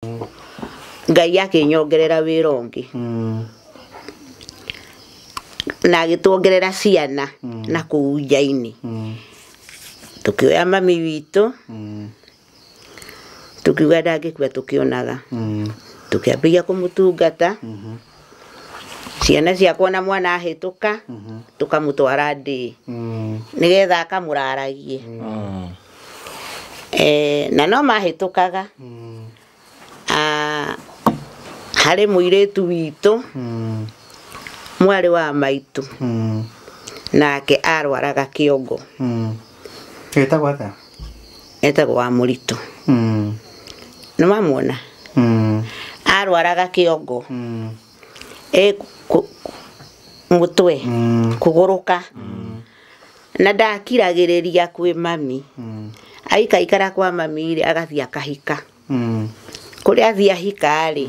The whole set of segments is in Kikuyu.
Ngai akĩnyongerera wĩra ũngĩ na agĩtuongerera ciana na kũu nja-inĩ. Tũkĩoya mami witũ, tũkiuga ndangĩkua tũkĩonaga. Tũkĩambĩrĩria kũmũtungata. Ciana ciakwa na mwana ahĩtũka, tũkamũtwara ndĩĩ nĩgetha akamũraragie. Na no mahĩtũkaga. Harĩ mũirĩtu witũ, mwarĩ wa maitũ, nake arwaraga kĩongo. Etagwo atĩa? Etagwo wa Mũritũ. Nĩ wamwona? Arwaraga kĩongo. Mũtwe kũgũrũka. Na ndakiragĩrĩria kwĩ mami. Aikaikara kwa mami rĩ, agathiĩ akahika. Kũrĩa athiĩ ahika rĩ,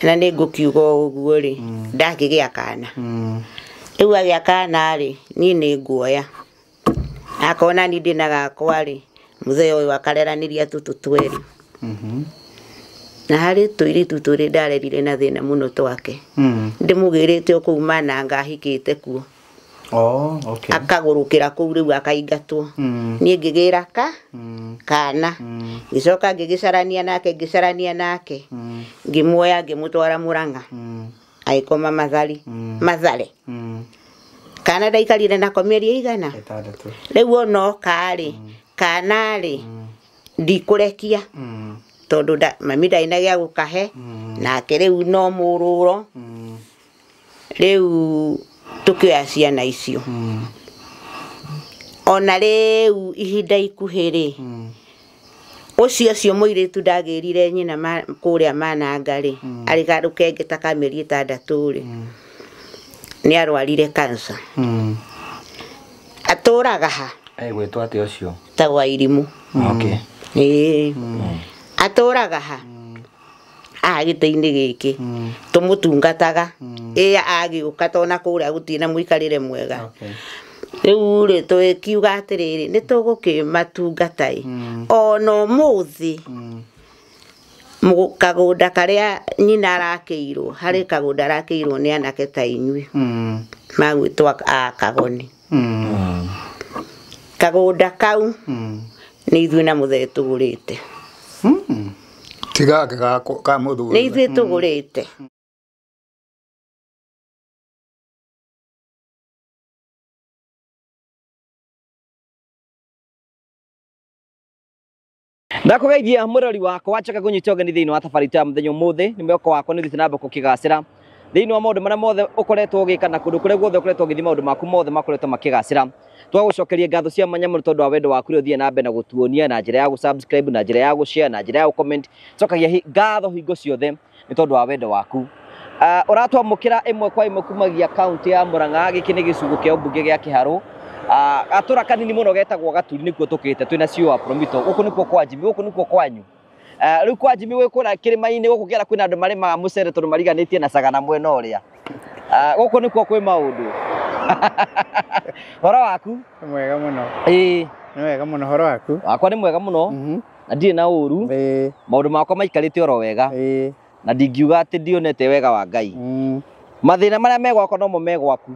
na nĩ ngũkiuga ũguo rĩ, ndakĩgĩa kana. Rĩu agĩa kana rĩ, niĩ nĩ nguoya. Akona niĩ ndĩna gakwa rĩ, mũthee ũyũ akareranĩria tũtũ twerĩ. Na harĩ tũirĩtu twĩrĩ ndarerire na thĩna mũno twake. Ndĩmũgĩrĩte o kũu Mananga ahikĩte kuo. Oh, okay. Akagũrũkĩra kũu rĩu akaingatwo. Niĩ ngĩgĩra ka kana. Ngĩcoka ngĩgĩcarania nake, ngĩcarania nake. Ngĩmuoya ngĩmũtwara Mũrang'a. Agĩkoma Mathari. Mathare. Kana ndaikarire nako mĩeri ĩigana? 6. Rĩu ona oka rĩ, kana rĩ, ndikũrekia. Tondũ mami ndarĩ na gĩa gũkahe, nake rĩu no mũrũro. Rĩu tũkĩoya ciana icio. Ona rĩu ihinda ikuhĩ rĩ, ũcio ũcio mũirĩtu ndagĩrire nyina kũrĩa Mananga rĩ, arĩ karũkenge ta ka mĩeri 6 rĩ, nĩ arwarire cancer. Atũraga ha? Egwĩtwo atĩa ũcio? Etagwo Irimũ. Okay. Ĩĩ. Atũraga ha? Haha gĩtĩ-inĩ gĩkĩ. Tũmũtungataga. Ĩĩ agĩũka tona kũrĩa gũtirĩ na mũikarĩre mwega. Rĩu rĩ, tũkiuga atĩrĩrĩ, nĩ tũgũkĩmatungata ĩ. Ona ũmũthĩ, kagũnda karĩa nyina arakĩirwo, harĩ kagũnda arakĩirwo nĩ anake ta inyuĩ. Magwĩtwo a Kagoni. Kagũnda kau nĩ ithuĩ na mũthee tũgũrĩte. Ti gake ka mũthuri. Nĩ ithuĩ tũgũrĩte. Ndakũgeithia mũrori wakwa, njoka kũnyita ũgeni thĩinĩ wa tabarĩra ya mũthenya ũmũthĩ. Nĩ mwĩhoko wakwa nĩ ũthiĩte na mbere gũkĩgacĩra thĩinĩ wa maũndũ marĩa mothe ũkoretwo ũgĩka na kũndũ kũrĩa guothe ũkoretwo ũgĩthiĩ, maũndũ maku mothe makoretwo makĩgacĩra. Twagũcokeria ngatho cia mwanya mũno tondũ wa wendo waku ũrĩa ũthiĩ na mbere na gũtuonia na njĩra ya gũ-subscribe, na njĩra ya gũ-share, na njĩra ya gũ-comment. Cokagia ngatho hingo ciothe nĩ tondũ wa wendo waku. Ũratwamũkĩra ĩmwe kwa ĩmwe kumagia kaunti ya Murang'a. Gĩkĩ nĩ gĩcigo kĩa ũmbunge gĩa Kĩharũ. Gatũra kanini mũno getagwo Gaturi nĩkuo tũkĩte twĩna CEO wa Promito. Gũkũ nĩkuo kwa Jimmy, gũkũ nĩkuo kwanyu. Rĩu kwa Jimmy gwĩ kũrĩa kĩrĩma-inĩ gũkũ kĩara kwĩna andũ marĩmaga mũcere tondũ mariganĩtie na Sagana mwena ũrĩa. Gũkũ nĩkuo kwĩ maũndũ. Horo waku? Nĩ mwega mũno. Ĩĩ. Nĩ wega mũno, horo waku? Wakwa nĩ mwega mũno. Na ndirĩ na ũru. Maũndũ makwa maikarĩte oro wega. Na ndingiuga atĩ ndionete wega wa Ngai. Mathĩna marĩa me gwakwa nomo me gwaku.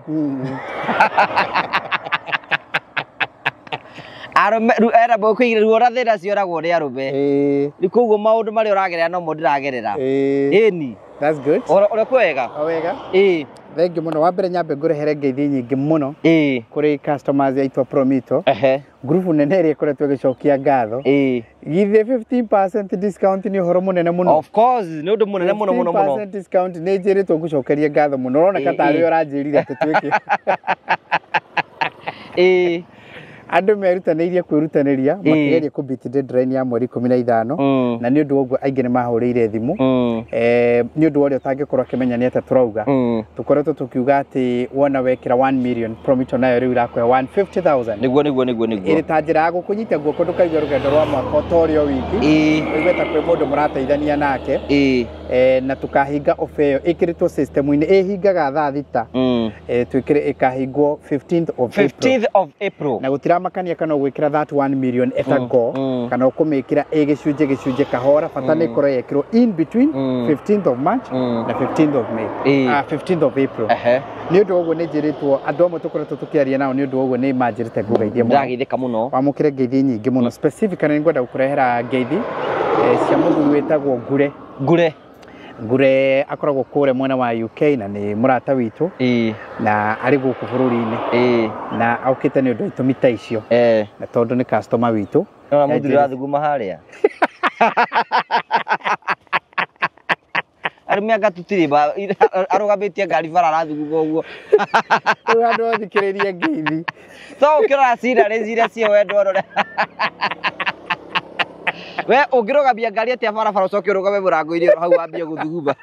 Arũme, era mũkũigire ruo na thĩna cioragwo nĩ arũme. Rĩu koguo maũndũ marĩa ũragerera nomo ndĩragerera. Ĩni. That's good. Oro kwĩ wega? O wega. Ĩĩ. Thank you mũno. Wa mbere nyambe ngũrehere ngeithi nyingĩ mũno Ĩĩ. kũrĩ customers aitũ a Promito. Ngurubu nene ĩrĩa ĩkoretwo ĩgĩcokia ngatho. Ĩĩ. Githĩ 15% discount nĩ ũhoro mũnene mũno. Of course, nĩ ũndũ mũnene mũno mũno mũno. 15% discount nĩ njĩrĩtwo ngũcokerie ngatho mũno. Ũroneka tarĩ ũranjĩrire atĩ twĩke. Ĩĩ. Andũ merutanĩirie kwĩrutanĩria makĩgeria kũ beat deadline ya mweri 15 na nĩ ũndũ wa ũguo aingĩ nĩ mahũrĩire thimũ. Nĩ ũndũ wa ũrĩa ũtangĩkorwo akĩmenya nĩ atĩa tũrauga. Tũkoretwo tũkiuga atĩ wona wekĩra 1 million Promito nayo rĩu ĩrakũhe 150,000. Nĩguo, nĩguo, nĩguo, nĩguo. Ĩrĩ ta njĩra ya gũkũnyita guoko ndũkaigue rũgendo rwa mwaka ũtorĩ o wiki. Ũigue ta kwĩ mũndũ mũrateithania nake. Na tukahinga ofa ĩyo ĩkĩrĩtwo system-inĩ ĩhingaga thaa 6. Twĩkĩre ĩkahingwo 15th of April. 15th of April. Na gũtiramakania kana ũgwĩkĩra that 1 million etago kana ũkũmĩkĩra ĩ gĩcunjĩ gĩcunjĩ kahora, bata nĩ ĩkorwo yekĩrwo in between 15th of March na 15th of May. 15th of April. Nĩ ũndũ ũguo nĩ njĩrĩtwo andũ amwe tũkoretwo tũkĩaria nao, nĩ ũndũ ũguo nĩ manjĩrĩte ngũgeithie mũno. Ndĩrageithĩka mũno. Wamũkĩre ngeithi nyingĩ mũno. Specifically nĩ ngwenda gũkũrehera ngeithi cia mũthuri wĩtagwo Ngure. Ngure. Ngure akoragwo kũrĩa mwena wa UK na nĩ mũrata witũ na arĩ gũkũ bũrũri-inĩ na aukĩte nĩ ũndũ wa itũmi ta icio na tondũ nĩ customer witũ. Nona mũthuri ũrathuguma harĩa. Arũme anga tũtirĩ arũgamĩtie ngari bara arathuguma ũguo. Rĩu andũ athikĩrĩrie ngeithi. To ũkĩrora cinarĩ iria ciĩ wendo ũrore. We ũngĩrũgamia ngari atĩa barabara ũcoke ũrũgame mũrango-inĩ oro hau wambie gũthuguma.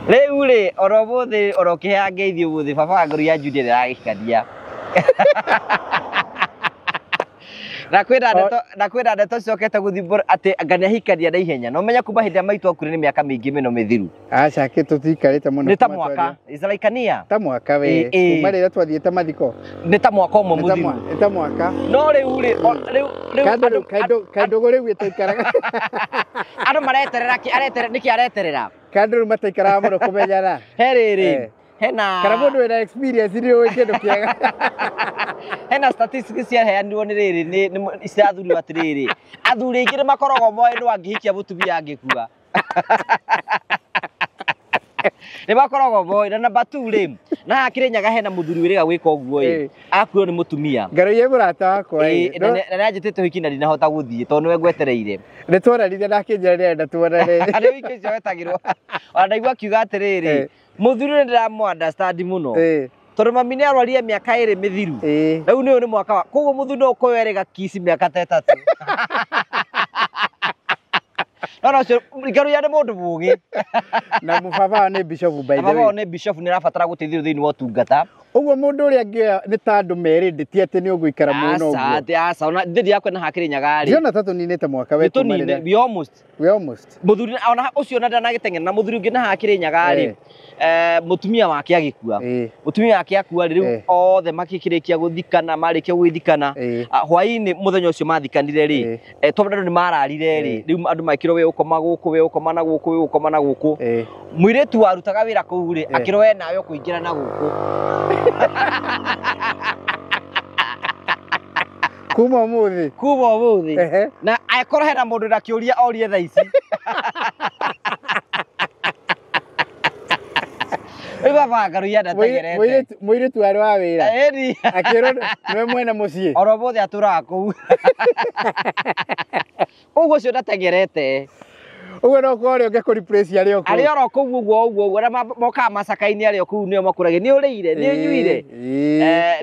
Rĩu rĩ oro ũmũthĩ oro ũkĩheaga ngeithi ũmũthĩ baba wa ngũri ya Judy nĩaragĩhikania. Na kwĩna ndeto cicokete gũthimbũra atĩ anga nĩahikania na ihenya. Na ũmenye kuma hĩndĩ ĩrĩa maitũ akuire nĩ mĩaka mĩingĩ mĩno mĩthiru. Aca kĩ tũtiikarĩte mũno. Nĩ ta mwaka. It's like a year. Ta mwaka we. Kuma rĩrĩa twathiĩte mathiko. Nĩ ta mwaka ũmwe mũthiru. Nĩ ta mwaka. No rĩu rĩ, rĩu Kandũgũ rĩu ĩtaikaraga. Andũ mareterera kĩ, areterera nĩkĩ areterera? Kandũ rĩu mataikaraga mũno kũmenyana. He rĩrĩ. Hena kana mũndũ wĩna experience nĩ ũĩ kĩndũ kĩega. Hena statistics ciaheanirwo nĩ rĩrĩ nĩ cia athuri atĩrĩrĩ. Athuri aingĩ nĩ makoragwo moĩ no angĩhikia mũtumia angĩkua. Nĩ makoragwo moĩ. Na namba 2 rĩ, na haha Kĩrĩnyaga hena mũthuri wĩrĩga gwĩka ũguo ĩ, akuĩrwo nĩ mũtumia. Ngaroiye mũrata wakwa ĩ. Na nĩanjĩtĩte ũhiki na ndinahota gũthiĩ tondũ nĩwe ngwetereire. Nĩ twaranire na akĩnjĩra nĩarenda tuonane. Arĩ wiki ũcio wetagĩrwo. Ona ndaigua akiuga atĩrĩrĩ, mũthuri nĩ ndĩramũ understand mũno. Tondũ mami nĩ arwarire mĩaka 2 mĩthiru. Rĩu nĩ ũyũ nĩ mwaka wa koguo mũthuri no ũkorwo erĩga kici mĩaka ta 3. No no ũcio Ngaruiya nĩ mũndũ mũũgĩ. Na mũbaba nĩ bishop by the way. Baba nĩ bishop nĩ arabatara gũteithio thĩinĩ wa ũtungata. Ũguo mũndũ ũrĩa angĩoya nĩ ta andũ merĩ ndĩtie atĩ nĩ ũgũikara mũno ũguo. Aca, aca, ona ndĩthi yakwa na hakĩrĩ Nyaga rĩ. Ndiona ta tũninĩte mwaka we kuma rĩrĩa. We almost. We almost. Mũthuri ona ũcio ona ndanagĩteng'era na mũthuri ũngĩ na hakĩrĩ Nyaga rĩ. Mũtumia wake agĩkua. Mũtumia wake akua rĩ, rĩu othe makĩkĩrĩkia gũthikana, marĩkia gwĩthikana. Hwaĩ-inĩ mũthenya ũcio mathikanire rĩ, tondũ andũ nĩ mararire rĩ, rĩu andũ mekĩrwo we ũkoma gũkũ, we ũkoma na gũkũ, we ũkoma na gũkũ. Mũirĩtu warutaga wĩra kũu rĩ, akĩrwo we nawe ũkũingĩra na gũkũ. Kuma ũmũthĩ. Kuma ũmũthĩ. Na akorwo hena mũndũ na kĩũria orie thaa ici. Rĩu baba Ngaruiya ndategerete. Mũirĩtu warĩ wa wĩra. Ĩni. Akĩrwo nĩwe mwene mũciĩ. Oro ũmũthĩ atũraga kũu. Ũguo ũcio ndategerete. Ũguo no korwo ũrĩa ũngĩ replace arĩ o kũu. Arĩ oro kũu ũguo ũguo ũguo, arĩa mokaga macaka-inĩ arĩ o kũu nĩo makũragia. Nĩ ũrĩire, nĩ ũnyuire.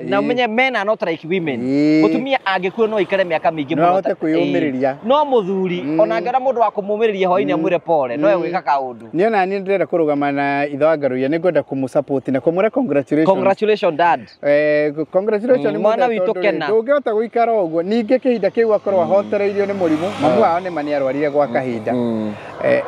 Na ũmenye men are not like women. Mũtumia angĩkua no aikare mĩaka mĩingĩ No mũno. ahote kwĩyũmĩrĩria. No mũthuri, ona angĩona mũndũ wa kũmũmĩrĩria hwaĩ-inĩ amwĩre pole, no egwĩka kaũndũ. Niĩ ona niĩ ndĩrenda kũrũgama na ithe wa Ngaruiya, nĩ ngwenda kũmũ-support na kũmwĩra congratulations. Congratulations dad. Congratulations Mwana witũ kena. Ndũngĩhota gũikara ũguo. Ningĩ kĩhinda kĩu akorwo ahotereirio nĩ mũrimũ, mamu wao nĩ ma nĩarwarire gwa kahinda.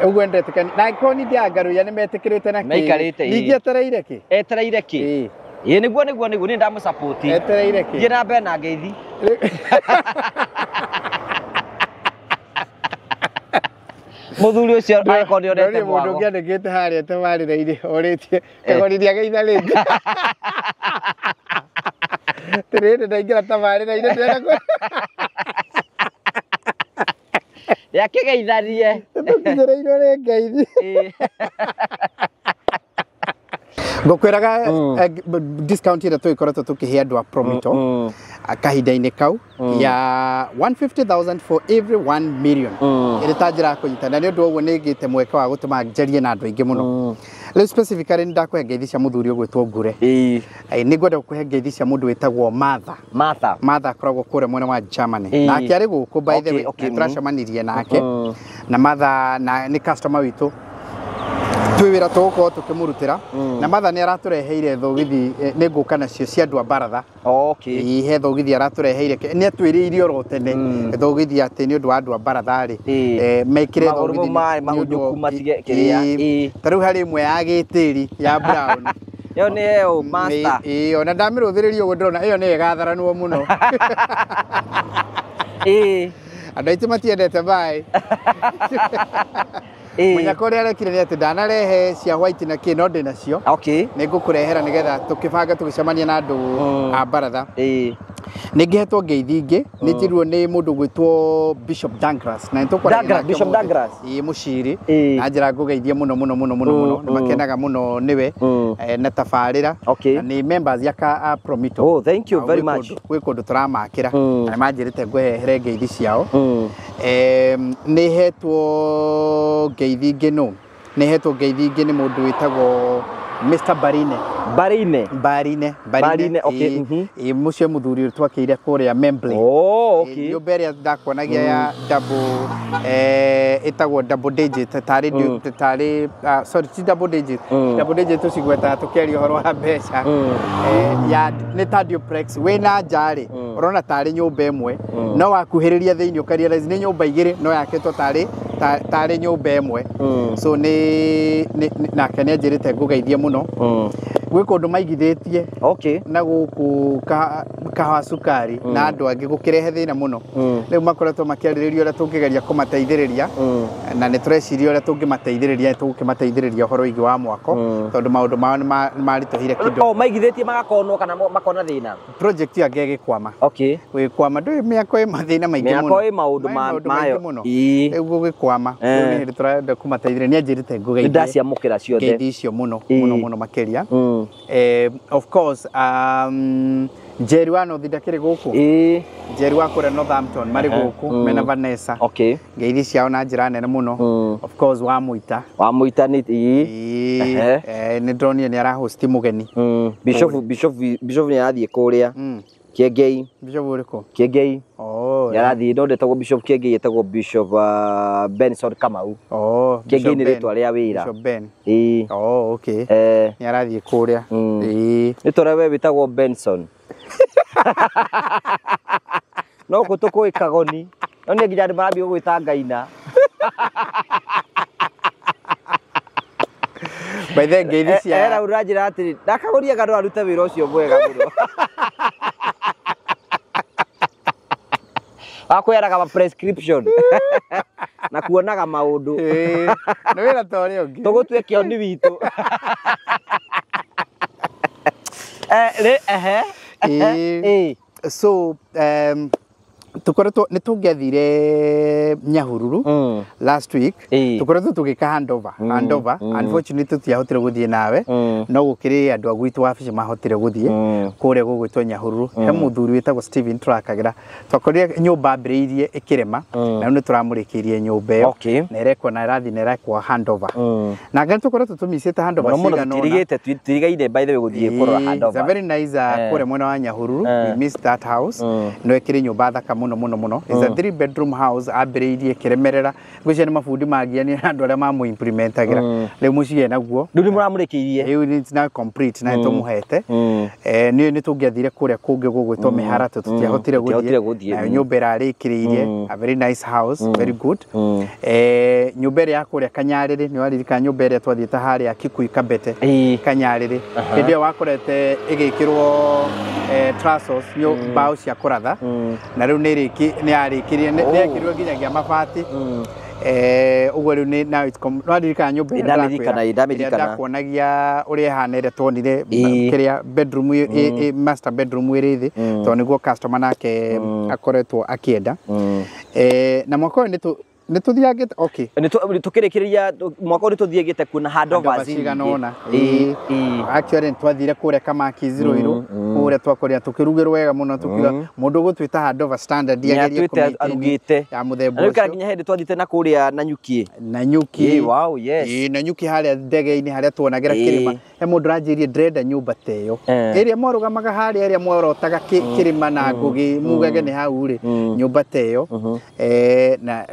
Ũguo ndetĩkania. Na angĩkorwo ningĩ a Ngaruiya nĩ metĩkĩrĩte na kĩ. Maikarĩte, ĩĩ. Ningĩ etereire kĩ? Etereire kĩ? Ĩĩ, nĩguo, nĩguo, nĩguo, niĩ ndamũ-support. Etereire kĩ? Thiĩ na mbere na ngeithi. Mũthuri ũcio angĩkorwo nĩonete Ndorire mũndũ mwago. ũngĩ andĩkĩte harĩa tabarĩra-inĩ orĩtie kagorithia geitha rĩngĩ. Tĩrĩrĩ ndaingĩra tabarĩra-inĩ ndĩrenda kũ- Yakĩgeithanie. Tũkinyĩrĩirwo nĩ ngeithi. Ngũkwĩraga discount ĩrĩa tũgĩkoretwo tũkĩhe andũ a Promito kahinda-inĩ kau ya 150,000 for every 1 million ĩrĩ ta njĩra ya kũnyitana. Nĩ ũndũ wa ũguo nĩ ngĩte mweke wa gũtũma njarie na andũ aingĩ mũno. Rĩu specifically nĩ ndakũhe ngeithi cia mũthuri ũgwĩtwo Ngure. Nĩ ngwenda gũkũhe ngeithi cia mũndũ wĩtagwo Martha. Martha. Martha akoragwo kũrĩa mwena wa Germany. Nake arĩ gũkũ by the way, nĩ tũracemanirie nake. Na Martha na nĩ customer witũ. Twĩ wĩra tũgũkorwo tũkĩmũrutĩra na Martha nĩ aratũreheire thogithi nĩ ngũka nacio cia andũ a baratha. Okay. Ĩĩ, he thogithi aratũreheire nĩ atwĩrĩire oro tene thogithi atĩ nĩ ũndũ wa andũ a baratha rĩ mekĩre Magũrũ thogithi mau marĩ nĩ ũndũ wa- mahunjũku matige kĩrĩa, Ĩĩ. Ta rĩu harĩ ĩmwe ya gĩtĩri ya brown. Ĩyo nĩ ĩyo master. Ĩĩ, ona ndamĩrũthĩrĩria ũguo ndĩrona ĩyo nĩyo ĩgatharanwo mũno. Ĩĩ. Andũ aitũ matiendete maĩ. Mũnyaka ũrĩa arekire nĩ atĩ ndanarehe cia white na kĩ no ndĩ nacio. Okay. Nĩ ngũkũrehera nĩgetha tũkĩbanga tũgĩcemania na andũ a baratha. Nĩ ngĩhetwo ngeithi ingĩ nĩ njĩrwo nĩ mũndũ ũgwĩtwo Bishop Douglas na nĩtũkwaragia Douglas, nake Bishop ũmũthĩ. Douglas. Ĩĩ, mũciri Ĩĩ. na njĩra ngũgeithie mũno mũno mũno mũno mũno nĩ makenaga mũno nĩwe na tabarĩra Okay. na nĩ members ya ka a Promito. Oh, thank you Na very gwĩ much. gwĩ kũndũ tũramakĩra na nĩ manjĩrĩte ngwehere ngeithi ciao. Nĩ hetwo ngeithi ingĩ nũ nĩ hetwo ngeithi ingĩ nĩ mũndũ wĩtagwo Mr. Barine. Barine. Barine. Barine, okay. Ĩĩ, mũcio mũthuri ũrĩa twakĩire kũrĩa Membley. Oh, okay. Nyũmba ĩrĩa ndakuonagia ya double ĩtagwo double digit tarĩ tarĩ sorry ti double digit. Double digit tũcigwetaga tũkĩaria ũhoro wa mbeca. Ya nĩ ta duplex wĩna nja rĩ ũrona tarĩ nyũmba ĩmwe no wakuhĩrĩria thĩinĩ ũkarealize nĩ nyũmba igĩrĩ no yakĩtwo tarĩ tarĩ nyũmba ĩmwe. So nĩ nake nĩ anjĩrĩte ngũgeithie mũno. Gwĩ kũndũ maigithĩtie Okay. na gũkũ kahawa cukari na andũ angĩ gũkĩrehe thĩna mũno. Rĩu makoretwo makĩarĩrĩria ũrĩa tũngĩgeria kũmateithĩrĩria na nĩ tũreciria ũrĩa tũngĩmateithĩrĩria nĩ tũgũkĩmateithĩrĩria ũhoro wĩgiĩ wa mwako tondũ maũndũ mao nĩ maritũhire kĩndũ. Oh, maigithĩtie magakonwo kana makona thĩna. Project ĩyo angĩ ĩgĩkwama. Okay. Gũgĩkwama ndũĩ mĩako ĩ mathĩna maingĩ mũno. Mĩako ĩ maũndũ maingĩ mũno. Ĩĩ. Rĩu gũgĩkwama rĩu nĩ hĩndĩ tũrenda kũmateithĩrĩria nĩ anjĩrĩte ngũgeithie. Nĩ ndaciamũkĩra ciothe. Ngeithi icio mũno mũno mũno makĩria. Of course Jerry wa North ndakĩrĩ gũkũ. Jerry wa kũrĩa Northampton marĩ gũkũ mena Vanessa. Okay. Ngeithi ciao na njĩra nene mũno. Of course wa Mũita. Wa Mũita nĩ Nĩ ndĩronire nĩ arahosti mũgeni. Bishop Bishop nĩ arathiĩ kũrĩa. Kĩengei. Bishop ũrĩkũ? Kĩengei. Oh. Nĩ arathiĩ no ndetagwo Bishop Kĩengei etagwo Bishop Benson Kamau. Oh, Kĩengei nĩ rĩtwa rĩa wĩra. Bishop Ben. Ĩĩ. Oh, okay. Nĩ arathiĩ kũrĩa. Ĩĩ. Nĩ tũrĩa we wĩtagwo Benson. No kũ tũkũĩ Kagoni. No nĩ nginya andũ marambia gũgwĩta Ngaina. By the ngeithi cia Era ũranjĩra atĩrĩ ndakagũria no arute wĩra ũcio mwega mũno. Wakwĩraga ma prescription na kuonaga maũndũ. Nĩ wĩra ta ũrĩa ũngĩ. Tũgũtue kĩoni witũ. So tũkoretwo nĩ tũngĩathire Nyahururu last week tũkoretwo tũgĩka handover unfortunately tũtiahotire gũthiĩ nawe no gũkĩrĩ andũ a gwitũ wabici mahotire gũthiĩ kũrĩa gũgwĩtwo Nyahururu. He mũthuri wĩtagwo Steven tũrakagĩra twakorire nyũmba ambĩrĩirie ĩkĩrema na rĩu nĩ tũramũrĩkĩirie nyũmba ĩyo na ĩrekwo na ĩrathiĩ na ĩrekwo handover na ngai tũkoretwo tũmicĩte handover cigana ũna tũtirigĩte by the way gũthiĩ kũrora handover. It's a very nice kũrĩa mwena wa Nyahururu. We missed that house no ĩkĩrĩ nyũmba thaka mũno mũno mũno. It's a 3 bedroom house ambĩrĩirie kĩremerera ngwĩciria nĩ mabundi magianire na andũ arĩa mamũ-implementagira rĩu mũciĩ naguo rĩu nĩ mũramũrĩkĩirie rĩu it's now complete na nĩtũmũhete. Nĩ nĩ tũngĩathire kũrĩa kũngĩ gũgwĩtwo Mĩharatũ tũtiahotire gũthiĩ nayo nyũmba ĩrarĩkĩrĩirie a very nice house very good. Nyũmba ĩrĩa ya kũrĩa Kanyarĩrĩ nĩ waririkana nyũmba ĩrĩa twathiĩte harĩa Kikuyu Kabete Kanyarĩrĩ hĩndĩ ĩyo wakorete ĩgĩkĩrwo trestles mbaũ cia kũratha na rĩu nĩ yarĩkĩrie nĩ yakĩrirwo nginyagia mabati. Ũguo rĩu nĩ now it's nĩwaririkana nyũmba ĩrĩa ndakuonagia ũrĩa ĩhana ĩrĩa tuonire kĩrĩa bedroom master bedroom ĩrĩ thĩ tondũ nĩguo customer nake akoretwo akĩenda. Na mwaka ũyũ nĩ tũthiangĩte okay nĩ tũkĩrĩkĩrĩria mwaka ũyũ nĩ tũthiĩte kuona handovers cigana ũna. Actually nĩ twathire kũrĩa Kamaki Ruiru kũrĩa twakorire tũkĩrugĩrwo wega mũno tũkiuga mũndũ ũgũtwĩta handover standard agerie arugĩte ya mũthemba ũcio. Nginya hĩndĩ twathiĩte na kũrĩa Nanyuki. Nanyuki. Wow, yes. Nanyuki harĩa ndege-inĩ harĩa tuonagĩra kĩrĩma He mũndũ ũranjĩrie ndĩrenda nyũmba ta ĩyo ĩrĩa mwarũgamaga harĩa ĩrĩa mworotaga kĩrĩma na ngũgĩ mugage nĩ hau rĩ nyũmba ta ĩyo na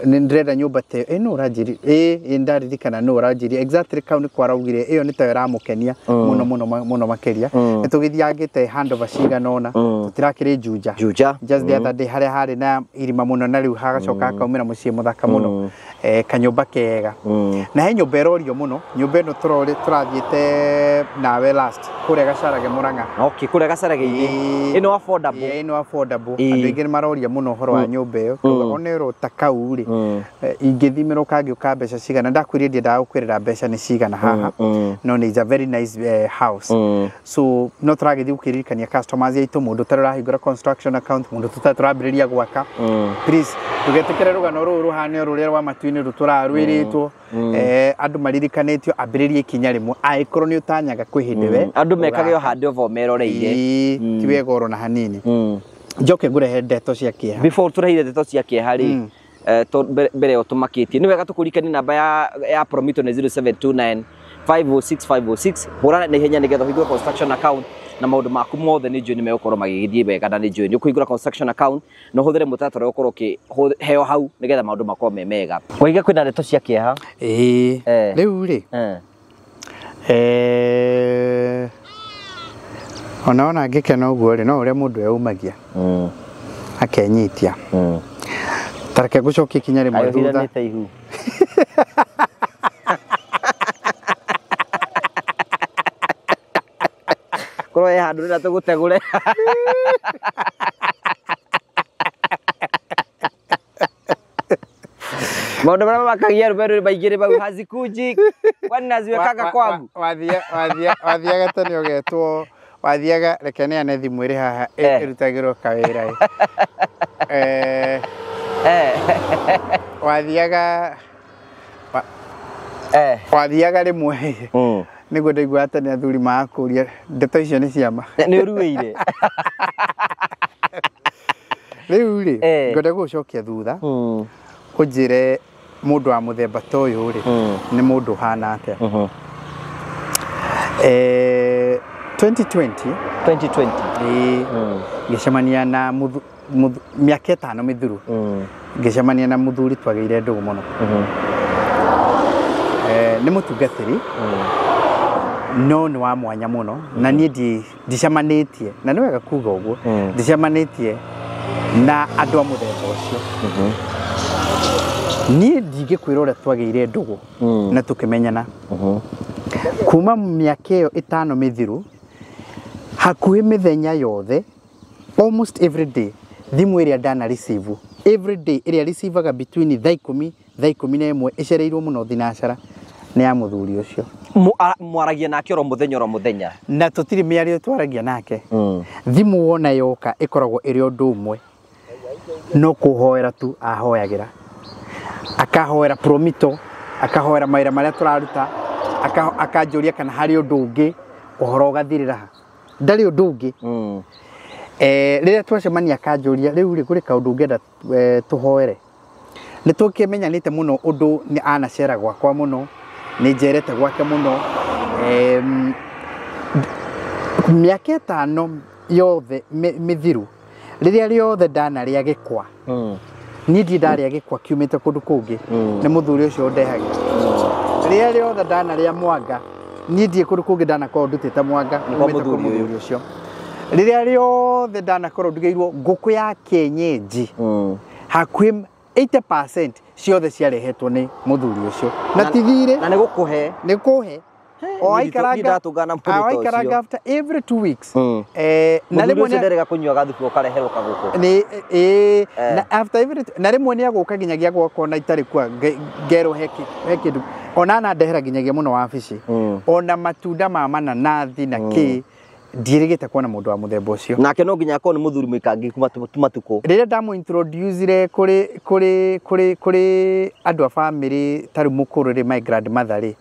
ndĩrenda nyũmba ta ĩyo nũ ũranjĩrie ĩ ndaririkana nũ ũranjĩrie exactly kau nĩ kwaraugire ĩyo nĩ tayo ĩramũkenia mũno mũno mũno makĩria. Nĩ tũgĩthiangĩte handover cigana ũna tũtirakĩrĩ Juja just the other day harĩa harĩ na irima mũno na rĩu hagacoka hakaumĩra mũciĩ mũthaka mũno kanyũmba kega. Na he nyũmba ĩrorio mũno nyũmba ĩno tũrathiĩte nawe last kũrĩa Gacarage Murang'a. Okay, kũrĩa Gacarage-inĩ ĩno affordable. Ĩno affordable. Andũ aingĩ nĩ maroria mũno ũhoro wa nyũmba ĩyo ona ĩro ta kau rĩ ingĩthimĩrwo kangĩũka mbeca cigana ndakwĩrire ndiendaga gũkwĩrĩra mbeca nĩ cigana haha no nĩ is a very nice house. So no tũragĩthiĩ gũkĩririkania customers aitũ mũndũ ũtarĩ ũrahingũra construction account mũndũ tũtarĩ tũrambĩrĩria gwaka please ndũgetĩkĩre rũgano rũrũ rũhane rũrĩa rwa matu-inĩ rũtũrarwĩrĩtwo andũ maririkanĩtio ambĩrĩrie ikinya rĩmwe angĩkorwo nĩ ũtanyaga kwĩ hĩndĩ we andũ mekage o handũ ovo meroreire ti wega oro na hanini. Njoke ngũrehe ndeto cia kĩeha before tũreheire ndeto cia kĩeha rĩ mbere yo tũmakĩtie nĩ wega tũkũririkanie namba ya Promito nĩ 0729 506 506 hũra na ihenya nĩgetha ũhingũre construction account na maũndũ maku mothe nĩ njũĩ nĩ megũkorwo magĩgĩthiĩ wega na nĩ njũĩ nĩ ũkũhingũra construction account na ũhũthĩre mũtaratara ũkorwo ũkĩheo hau nĩgetha maũndũ makorwo me mega. Waiga kwĩna ndeto cia kĩeha? Ĩĩ rĩu rĩ ona ona ngĩkena ũguo rĩ no ũrĩa mũndũ eyumagia akenyitia tareke ngũcokie ikinya rĩmwe thutha. Korwo he handũ rĩrĩa tũgũtegũre. Maũndũ marĩa mamakagia arũme rĩ maingĩ nĩ mau hazikuji kwani naziwekaga kwangu. Wathiaga tene ũgetwo wathiaga reke neane thimũ ĩrĩ haha ĩrutagĩrwo kawĩra ĩ wathiaga wathiaga rĩmwe nĩguo ndaiguaga tene athuri magakũria ndeto icio nĩ ciama nĩ ũruĩire. Rĩu rĩ ngwenda gũgũcokia thutha ũnjĩre mũndũ wa mũthemba ta ũyũ rĩ nĩ mũndũ ũhana atĩa. 2020 ngĩcemania na mĩaka ĩtano mĩthiru ngĩcemania na mũthuri twagĩire ndũgũ mũno. Nĩ mũtungatĩri no nĩ wa mwanya mũno na niĩ ndicemanĩtie na nĩ wega kuga ũguo ndicemanĩtie na andũ a mũthemba ũcio. Niĩ ndingĩkwĩra ũrĩa twagĩire ndũgũ na tũkĩmenyana kuma mĩaka ĩyo ĩtano mĩthiru hakuhĩ mĩthenya yothe almost every day thimũ ĩrĩa ndana receive every day ĩrĩa receivaga between thaa ikũmi thaa ikũmi na ĩmwe ĩcereirwo mũno thinacara nĩ ya mũthuri ũcio. Mwaragia nake oro mũthenya oro mũthenya na tũtirĩ mĩario twaragia nake. Thimũ wona yoka ĩkoragwo ĩrĩ ũndũ ũmwe no kũhoera tu ahoyagĩra akahoera Promito akahoera mawĩra marĩa tũraruta akanjũria kana harĩ ũndũ ũngĩ ũhoro ũgathirĩra ha ndarĩ ũndũ ũngĩ. Rĩrĩa twacemania akanjũria rĩu rĩ kũrĩ kaũndũ ũngĩenda tũhoere. Nĩ tũkĩmenyanĩte mũno ũndũ nĩ anacera gwakwa mũno nĩ njerete gwake mũno mĩaka ĩtano yothe mĩthiru rĩrĩa rĩothe ndanarĩa gĩkwa niĩ ndirĩ ndarĩa gĩkwa kiumĩte kũndũ kũngĩ nĩ mũthuri ũcio ũndehagĩra. Rĩrĩa rĩothe ndanarĩa mwanga niĩ ndirĩ kũndũ kũngĩ ndanakorwo ndutĩte mwanga umĩte kwĩ mũthuri ũcio. Rĩrĩa rĩothe ndanakorwo ndugĩirwo ngũkũ ya kĩenyenji hakuhĩ 80% ciothe ciarehetwo nĩ mũthuri ũcio na ti thirĩ na nĩ gũkũhe nĩ kũhe o aikaranga after every 2 weeks na rĩmwe nĩ nderega kũnyua gathubu ũkareherwo kagũkũ nĩ na after every na rĩmwe nĩ agũka nginyagia gwakwa na itarĩ kwa ngerwo he kĩndũ ona anandehera nginyagia mũno wabici ona matunda ma mananathi na kĩ ndiĩrĩgĩte kuona mũndũ wa mũthemba ũcio. Nake no nginya akorwo nĩ mũthuri mũikangi kuma matukũ. Rĩrĩa ndamũ-introducire kũrĩ andũ a family ta rĩu mũkũrũ rĩ my grandmother rĩ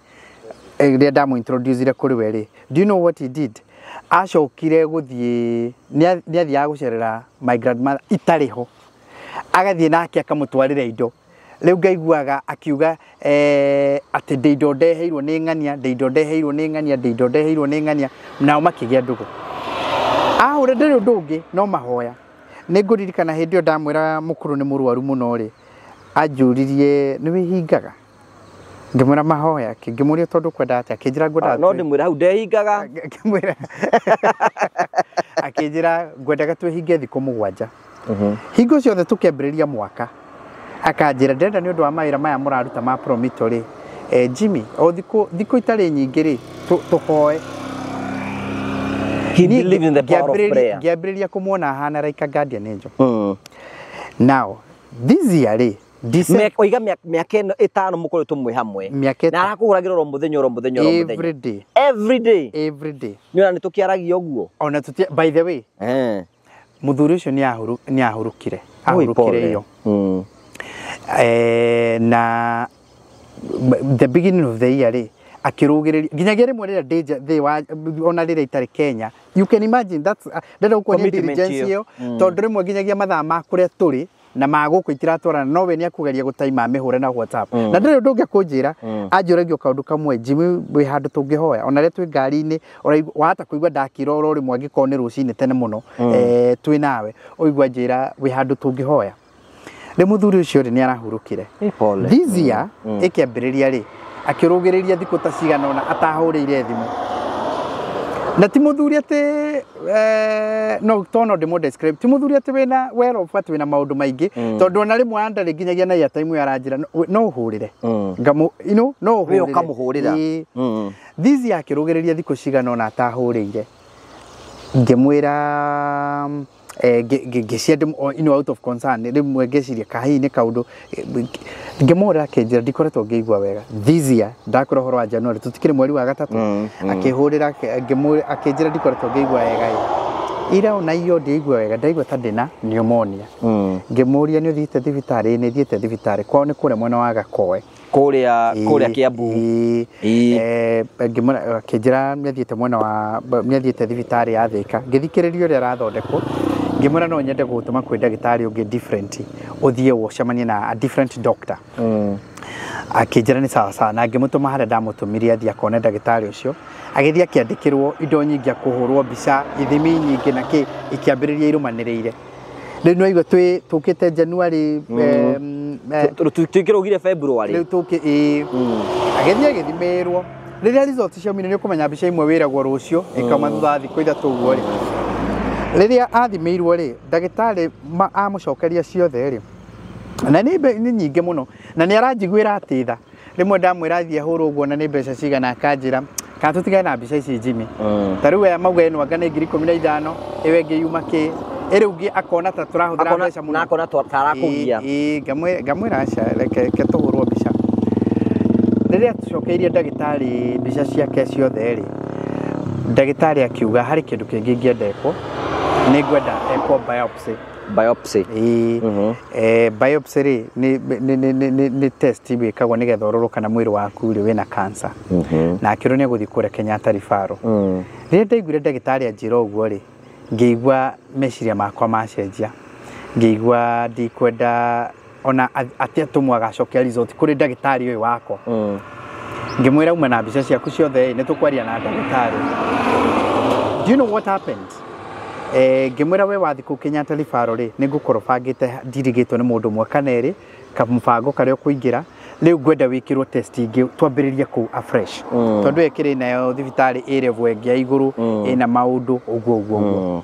rĩrĩa ndamũ-introducire kũrĩ we rĩ do you know what he did? Acokire gũthiĩ nĩ athiaga gũcerera my grandmother itarĩ ho agathiĩ nake akamũtwarĩra indo. Rĩu ngaiguaga akiuga atĩ ndĩ indo ndeheirwo nĩ ng'ania, ndĩ indo ndeheirwo nĩ ng'ania, ndĩ indo ndeheirwo nĩ ng'ania, nao makĩgĩa ndũgũ. Ahũra ndĩrĩ ũndũ ũngĩ no mahoya. Nĩ ngũririkana hĩndĩ ĩyo ndamwĩra mũkũrũ nĩ mũrwaru mũno rĩ, anjũririe nĩ wĩhingaga? Ngĩmwĩra mahoya, ngĩmũria tondũ kwenda atĩa, akĩnjĩra ngwendaga No ndĩmwĩra hau ndehingaga. Ngĩmwĩra akĩnjĩra ngwendaga twĩhinge thikũ 7. Hingo ciothe tũkĩambĩrĩria mwaka akanjĩra ndĩrenda nĩ ũndũ wa mawĩra maya mũraruta ma Promito rĩ, Jimmy, o thikũ itarĩ nyingĩ rĩ, tũhoe. He believed in the power of prayer. Ngĩambĩrĩria kũmuona ahana like a guardian angel. Now, this year rĩ, Oiga mĩaka ĩno 5 mũkoretwo mwĩ hamwe. Na arakũhũragĩra oro mũthenya oro mũthenya oro mũthenya. Every day. Every day. Every day. Nĩ ona nĩ tũkĩaragia ũguo. Ona tũtia, by the way, mũthuri ũcio nĩ ahurũkire. Ahurũkire iyo. Na the beginning of the year rĩ, akĩrũgĩrĩria nginyagia rĩmwe rĩrĩa ndĩ thĩ wa ona rĩrĩa itarĩ Kenya. You can imagine that's ndĩrenda gũkuonia diligence ĩyo, tondũ rĩmwe nginyagia mathaa ma kũrĩa tũrĩ na ma gũkũ itiratwarana, no we nĩ akũgeria gũtaima amĩhũre na WhatsApp. Na ndĩrĩ ũndũ ũngĩ akũnjĩra, anjũragia kaũndũ kamwe, Jimmy, wĩ handũ tũngĩhoya ona rĩrĩa twĩ ngari-inĩ, wahata kũigua ndakira oro rĩmwe angĩkorwo nĩ rũcinĩ tene mũno, twĩ nawe, ũigua njĩra wĩ handũ tũngĩhoya. Rĩu mũthuri ũcio rĩ nĩ arahurũkire. This year ĩkĩambĩrĩria rĩ, akĩrũgĩrĩria thikũ ta cigana ũna atahũrĩire thimũ. Na ti mũthuri atĩ no tono ndĩmũ describe, ti mũthuri atĩ wĩna well off, atĩ wĩna maũndũ maingĩ, tondũ ona rĩmwe andarĩ nginyagia na airtime ĩyo aranjĩra no ũhũrĩre. Ngamũ, you know, no ũhũrĩre. We ũkamũhũrĩra. This year akĩrũgĩrĩria thikũ cigana ũna atahũrĩire. Ngĩmwĩra ngĩcia you know, out of concern, rĩmwe ngĩciria kahihi nĩ kaũndũ, ngĩmũhũrĩra akĩnjĩra ndikoretwo ngĩigua wega. This year ndakwĩra ũhoro wa January, tũtikĩrĩ mweri wa 3, akĩhũrĩra akĩnjĩra ndikoretwo ngĩigua wega ĩ. Ira ona iyo ndiaigua wega, ndaigua ta ndĩna pneumonia. Ngĩmũria nĩ ũthiĩte thibitarĩ? Nĩ thiĩte thibitarĩ, kwao nĩ kũrĩa mwena wa Gakoe. Kũrĩa Kiambu. Ngĩmwĩra akĩnjĩra nĩ athiĩte mwena wa, nĩ athiĩte thibitarĩ ya Thika. Ngĩthikĩrĩria ũrĩa arathondekwo, ngĩmwĩra no nyende gũgũtũma kwĩ ndagĩtarĩ ũngĩ different, ũthiĩ ũcemanie na a different doctor. Akĩnjĩra nĩ sawa sawa, na ngĩmũtũma harĩa ndamũtũmire athiĩ akone ndagĩtarĩ ũcio. Agĩthiĩ akĩandĩkĩrwo indo nyingĩ, akũhũrwo mbica, ithimi nyingĩ na kĩ, ikĩambĩrĩria irũmanĩrĩire. Rĩu nĩ waigua tũkĩte January, Tũkĩrũgire February. Rĩu tũkĩ, agĩthiĩ agĩthimĩrwo. Rĩrĩa result ciaumire nĩ ũkũmenya mbica imwe wĩragwo rũciũ, ĩkauma thutha wa thikũ 3 ũguo rĩ. Rĩrĩa athimĩirwo rĩ, ndagĩtarĩ amũcokeria ciothe rĩ, na nĩ nyingĩ mũno, na nĩ aranjiguĩra atĩ tha. Rĩmwe ndamwĩra athiĩ ahũrwo ũguo na nĩ mbeca cigana, akanjĩra kana tũtigane na mbica ici Jimmy. Ta rĩu aya mauga ĩno anga nĩ 15,000, ĩyo ĩngĩ yuma kĩ, ĩrĩu ũngĩ akona ta tũrahũthĩra mbeca mũno. Na akona ta arakũgia. Ngamwĩra aca, reke tũhũrwo mbica. Rĩrĩa tũcokeirie ndagĩtarĩ mbica ciake ciothe rĩ, ndagĩtarĩ akiuga harĩ kĩndũ kĩngĩ ingĩenda ekwo, nĩ ngwenda ekwo biopsy. Biopsy. Biopsy rĩ nĩ test wĩkagwo nĩgetha ũrorwo kana mwĩrĩ waku rĩ wĩna cancer. Na akĩrwo nĩ egũthiĩ kũrĩa Kenyatta Referral. Rĩrĩa ndaiguire ndagĩtarĩ anjĩra ũguo rĩ, ngĩigua meciria makwa macenjia. Ngĩigua ndikwenda ona atĩ atũmwo agacokia result kũrĩ ndagĩtarĩ ũyũ wakwa. Ngĩmwĩra uma na mbica ciaku ciothe, nĩ tũkwaria na ndagĩtarĩ. Do you know what happened? Ngĩmwĩra we wathiĩ kũu Kenyatta Referral rĩ, nĩ ngũkorwo bangĩte ndirigĩtwo nĩ mũndũ ũmwe kana erĩ, kamũbango karĩa ũkũingĩra, rĩu ngwenda wĩkĩrwo test ingĩ twambĩrĩrie kũu afresh. Tondũ ĩkĩrĩ nayo thibitarĩ ĩ level ĩngĩ ya igũrũ, ĩna maũndũ ũguo ũguo ũguo.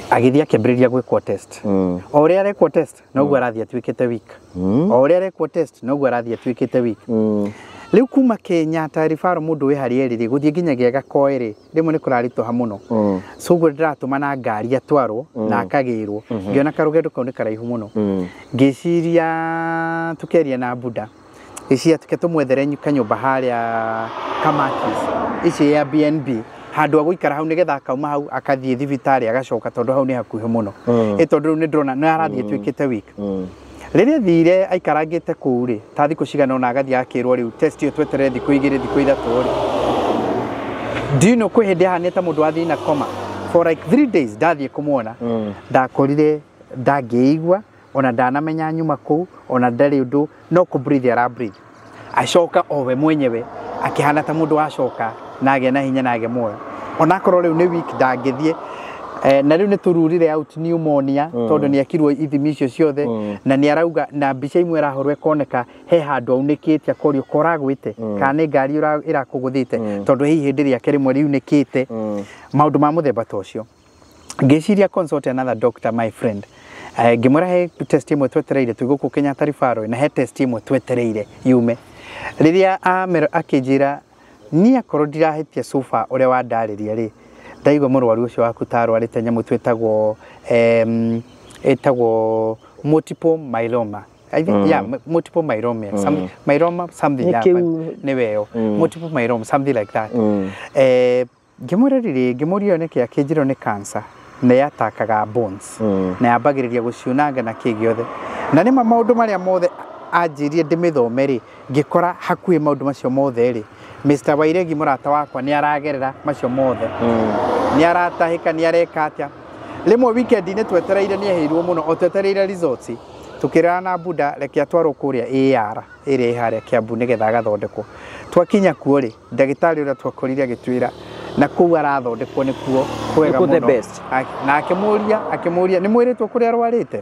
Agĩthiĩ akĩambĩrĩria gwĩkwo test. O ũrĩa arekwo test noguo arathiĩ atuĩkĩte weak. O ũrĩa arekwo test noguo arathiĩ atuĩkĩte weak. Rĩu kuma Kenyatta Referral mũndũ wĩ harĩa erĩ rĩ, gũthiĩ nginyagia Gakoe rĩ, rĩmwe nĩ kũraritũha mũno. So ũguo ndĩratũma na ngari atwarwo na akagĩrwo. Ngĩona karũgendo kau nĩ karaihu mũno. Ngĩciria tũkĩaria na Buda, ngĩciria tuke tũmwethere kanyũmba harĩa Kamakis, ici Airbnb, handũ a gũikara hau nĩgetha akauma hau akathiĩ thibitarĩ agacoka, tondũ hau nĩ hakuhĩ mũno. Tondũ rĩu nĩ ndĩrona nĩ arathiĩ atuĩkĩte weak. Rĩrĩa thire aikarangĩte kũu rĩ, ta thikũ cigana ũna agathiĩ akĩrwo rĩu test ĩyo tweterere thikũ 2 thikũ 3 rĩ. Do you know kwĩ hĩndĩ ahanĩte ta mũndũ wathiĩ na coma for like 3 days ndathiĩ kũmuona, ndakorire ndangĩigua, Ona ndanamenya nyuma kũu, ona ndarĩ ũndũ, no kũ breathe ara breathe. Acoka o we mwenyewe akĩhana ta mũndũ wacoka na agĩa na hinya na agĩa muoyo. Onakorwo rĩu nĩ week ndangĩthiĩ. Na rĩu nĩ tũrurire out pneumonia tondũ nĩ ekirwo ithimi icio ciothe na nĩ arauga na mbica imwe ĩrahũrwo ĩkoneka he handũ aunĩkĩte akorio koragwĩte kana nĩ ngari ĩrakũgũthĩte tondũ he ihĩndĩ rĩake rĩmwe riunĩkĩte maũndũ ma mũthemba ta ũcio. Ngĩciria consult another doctor, my friend. Ngĩmwĩra he test ĩmwe twetereire twĩ gũkũ Kenyatta Referral na he test ĩmwe twetereire yume. Rĩrĩa akĩnjĩra niĩ akorwo ndirahĩtia so far ũrĩa wandarĩria rĩ, ndaigua mũrwaru ũcio waku ta arwarĩte nyamũ twĩtagwo ĩtagwo multiple myeloma. I think yeah, multiple myeloma, some myeloma something, yeah, nĩ weyo multiple myeloma something like that. Ngĩmwĩra rĩrĩ, ngĩmũria nĩkĩ, akĩnjĩra nĩ cancer na yatakaga bones na yambagĩrĩria gũciunanga na kĩ gĩothe. Na nĩma maũndũ marĩa mothe anjĩrie ndĩmĩthome rĩ, ngĩkora hakuhĩ maũndũ macio mothe rĩ, Mr. Wairegi mũrata wakwa nĩ aragerera macio mothe. Nĩ aratahĩka, nĩ areka atĩa. Rĩmwe weekend-inĩ twetereire nĩ eheirwo mũno, o twetereire results, tukĩrana na Buda reke atwarwo kũrĩa AR ĩrĩa ĩ harĩa Kiambu nĩgetha agathondekwo. Twakinya kuo rĩ, ndagĩtarĩ ũrĩa twakorire agĩtwĩra na kũu arathondekwo nĩkuo kwega mũno. Na akĩmũria nĩ mwĩrĩtwo kũrĩa arwarĩte,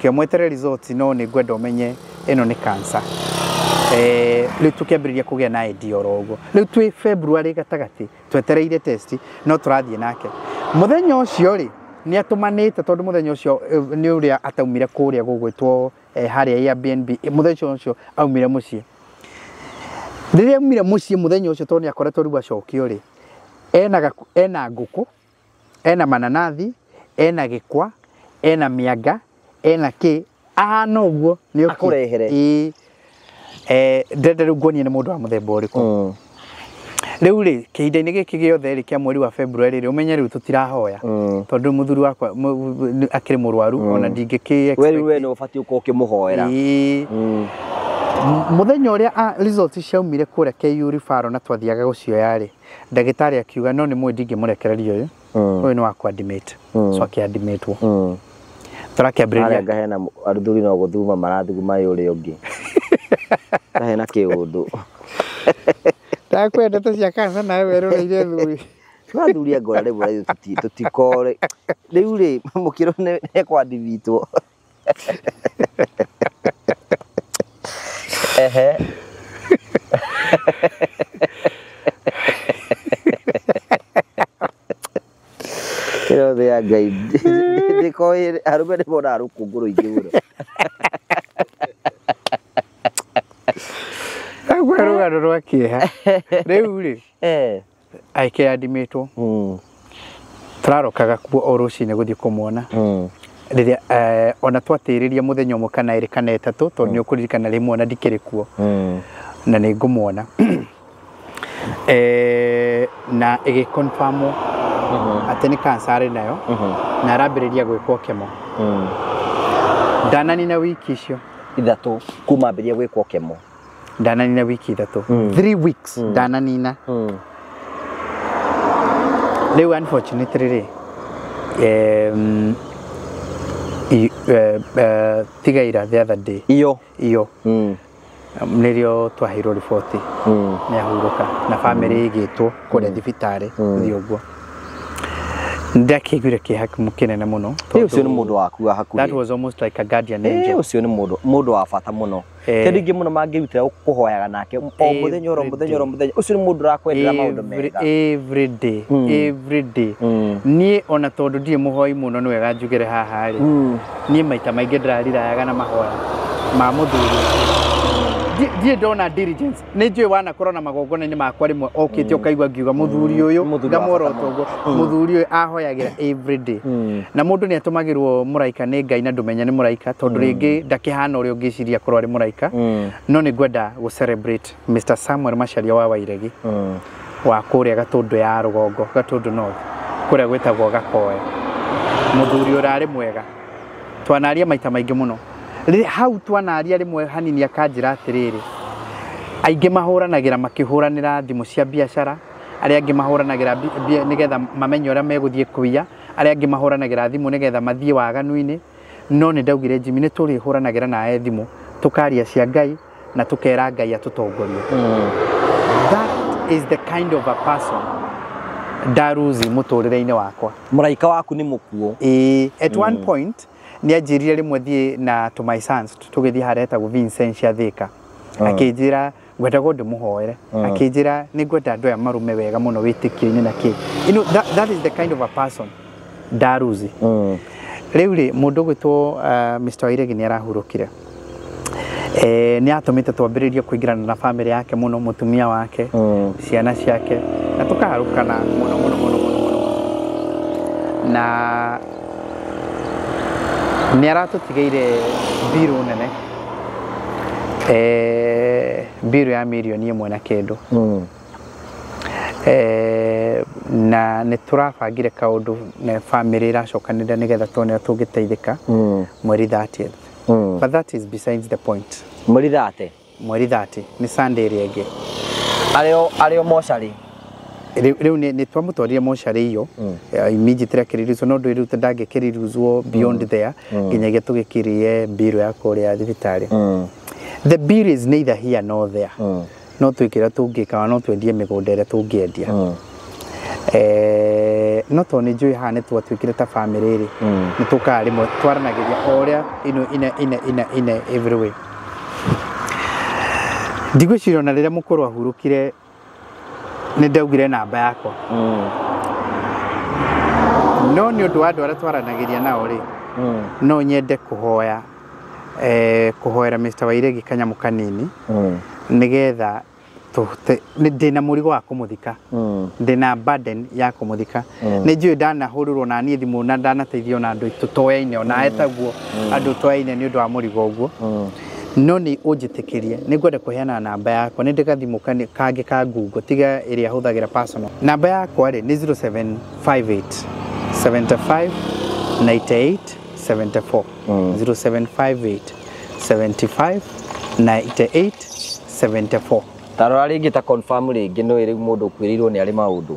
kĩo results no nĩ ngwenda ũmenye ĩno nĩ cancer. Rĩu tũkĩambĩrĩria kũgĩa na idea oro ũguo. Rĩu twĩ February gatagatĩ twetereire test no tũrathiĩ nake. Mũthenya ũcio rĩ nĩ atũmanĩte tondũ mũthenya ũcio nĩ ũrĩa ataumire kũrĩa gũgwĩtwo harĩa Airbnb. Mũthenya ũcio aumire mũciĩ. Rĩrĩa aumire mũciĩ mũthenya ũcio tondũ nĩ akoretwo rĩu acokio rĩ, ena ngũkũ, ena mananathi, ena gĩkwa, ena mĩanga, ena kĩ, ahana ũguo nĩ akũrehere. Ndĩrenda rĩu nguonie nĩ mũndũ wa mũthemba ũrĩkũ. Rĩu rĩ kĩhinda-inĩ gĩkĩ gĩothe rĩ kĩa mweri wa February rĩ, ũmenye rĩu tũtirahoya tondũ mũthuri wakwa akĩrĩ mũrwaru ona ndingĩkĩ expect we nĩ ũbatiĩ ũkorwo ũkĩmũhoera. Mũthenya ũrĩa results ciaumire kũrĩa KU Referral na twathiaga gũcioya rĩ, ndagĩtarĩ akiuga no nĩ mũĩ ndingĩmũrekereria ũyũ, ũyũ nĩ wa kũ-admit. So akĩ-admitwo. Tũrakĩambĩrĩria ngahena athuri no gũthuma marathuguma ũrĩa ũngĩ. Ngahena kĩũndũ. Ndakwenda ta cia cancer nawe weroreire thuri. Tũrathuria ngora rĩmwe tũtikore. Rĩu rĩ mũkĩro nĩ ekwadivitwo. Ehe. Kĩro thĩ ya Ngai ndĩkoĩ arũme nĩ monaga rũkũngũ rũingĩ mũno. Ndakũhe rũgano rwa kĩeha. Rĩu rĩ akĩandimitwo tũrarokaga kuo o rũcinĩ gũthiĩ kũmuona. Rĩrĩa ona twatĩrĩria mũthenya ũmwe kana ĩrĩ kana ĩtatũ tondũ nĩ ũkũririkana rĩmwe ona ndikĩrĩ kuo na nĩ ngũmuona. Na ĩgĩconfirmwo atĩ nĩ cancer arĩ nayo na arambĩrĩria gwĩkwo kemo. Ndananina wiki icio ithatũ kuma ambĩrĩria gwĩkwo kemo. Ndananina wiki ithatũ, 3 weeks ndananina. Rĩu unfortunately rĩ tiga ira the other day iyo nĩrĩo twaheirwo riboti nĩ ahurũka na family ĩgĩtwo kũrĩa thibitarĩ gũthiĩ ũguo. Ndakĩiguire kĩeha kĩnene mũno. Ũcio nĩ mũndũ waku wa hakuhĩ. That was almost like a guardian angel. Ũcio nĩ mũndũ wa bata mũno. Ti andũ aingĩ mũno mangĩrutĩra kũhoyaga nake o mũthenya oro mũthenya oro mũthenya. Ũcio nĩ mũndũ ũrakwendera maũndũ mega. Every day, every day. Niĩ ona tondũ ndirĩ mũhoi mũno nĩ wega njugĩre haha rĩ, niĩ maita maingĩ ndĩrarirayaga na mahoya ma mũthuri. Ndirĩ ndona diligence. Nĩ njũĩ wanakorwo na magongona-inĩ makwa rĩmwe okĩte ũkaigua ngiuga mũthuri ũyũ ngamwora ũguo mũthuri ũyũ ahoyagĩra every day. Na mũndũ nĩ atũmagĩrwo mũraika nĩ Ngai na ndũmenya nĩ mũraika tondũ rĩngĩ ndakĩhana ũrĩa ũngĩciria korwo arĩ mũraika. No nĩ ngwenda gũ celebrate Mr. Samuel Macharia wa Wairegi wa kũrĩa Gatũndũ ya rũgongo, Gatũndũ North, kũrĩa gwĩtagwo Gakoe. Mũthuri ũrarĩ mwega. Twanaria maita maingĩ mũno. Hau twanaria rĩmwe hanini akanjĩra atĩrĩrĩ, aingĩ mahũranagĩra makĩhũranĩra thimũ cia biacara, arĩa angĩ mahũranagĩra nĩgetha mamenye ũrĩa megũthiĩ kũiya, arĩa angĩ mahũranagĩra thimũ nĩgetha mathiĩ waganu-inĩ. No nĩ ndaugire Jimmy nĩ tũrĩhũranagĩra nawe thimũ tũkaria cia Ngai na tũkera Ngai atũtongorie. That is the kind of a person ndaruzi mũtũrĩre-inĩ wakwa. Mũraika waku nĩ mũkuo. Ĩĩ, at one point nĩ anjĩrire rĩmwe thiĩ na to my sons tũgĩthiĩ harĩa hetagwo Vincent Thika. Akĩnjĩra ngwenda ndĩmũhoere. Akĩnjĩra nĩ ngwenda andũ aya marume wega mũno wĩtĩkio-inĩ na kĩ. You know, that is the kind of a person ndaruzi. Rĩu rĩ mũndũ ũgwĩtwo Mr. Wairegi nĩ arahurũkire. Nĩ atũmĩte twambĩrĩrie kũingĩrana na family yake mũno, mũtumia wake, ciana ciake, na tũkaharũkana mũno mũno mũno mũno mũno. Na nĩ aratũtigĩire mbirũ nene, mbirũ ya mirioni 1 na kĩndũ. Na nĩ tũrabangire kaũndũ na family ĩracokanĩrĩra nĩgetha tuone ũrĩa tũngĩteithĩka mweri 30th. But that is besides the point. Mweri 30? Mweri 30 nĩ Sunday ĩrĩa ĩngĩ. Arĩo mocarĩ. Rĩu nĩ twamũtwarire mocarĩ iyo immediately akĩriricwo, no ndũ rĩu ndangĩkĩriricwo beyond there nginyagia tũgĩkirie mbirũ ya kũrĩa thibitarĩ. The bill is neither here nor there. No twĩkĩra tũngĩka no twendie mĩgũnda ĩrĩa tũngĩendia. No tondũ nĩ njũĩ haha nĩ twatuĩkire ta family rĩ, nĩ tũkaga rĩmwe twaranagĩria o ũrĩa ino in every way. Ndigwĩciria ona rĩrĩa mũkũrũ ahurũkire nĩ ndaugire namba yakwa. No nĩ ũndũ wa andũ arĩa twaranagĩria nao rĩ, no nyende kũhoya kũhoera Mr. Wairegi kanyamũ kanini nĩgetha ndĩna mũrigo wa kũmũthika, ndĩna burden ya kũmũthika. Nĩ njũĩ ndanahũrĩrwo na niĩ thimũ na ndanateithio na andũ tũtoyaine ona etaguo andũ toyaine nĩ ũndũ wa mũrigo ũguo. No nĩ ũnjĩtĩkĩrie nĩ ngwenda kũheana namba yakwa, nĩ ndĩ gathimũ kangĩ ka Google tiga ĩrĩa hũthagĩra personal. Namba yakwa rĩ nĩ 0758 75 98 74. 0758 75 98 74. Tarora rĩngĩ ta confirm rĩngĩ no rĩu mũndũ ũkuĩrĩirwo nĩ arĩ maũndũ.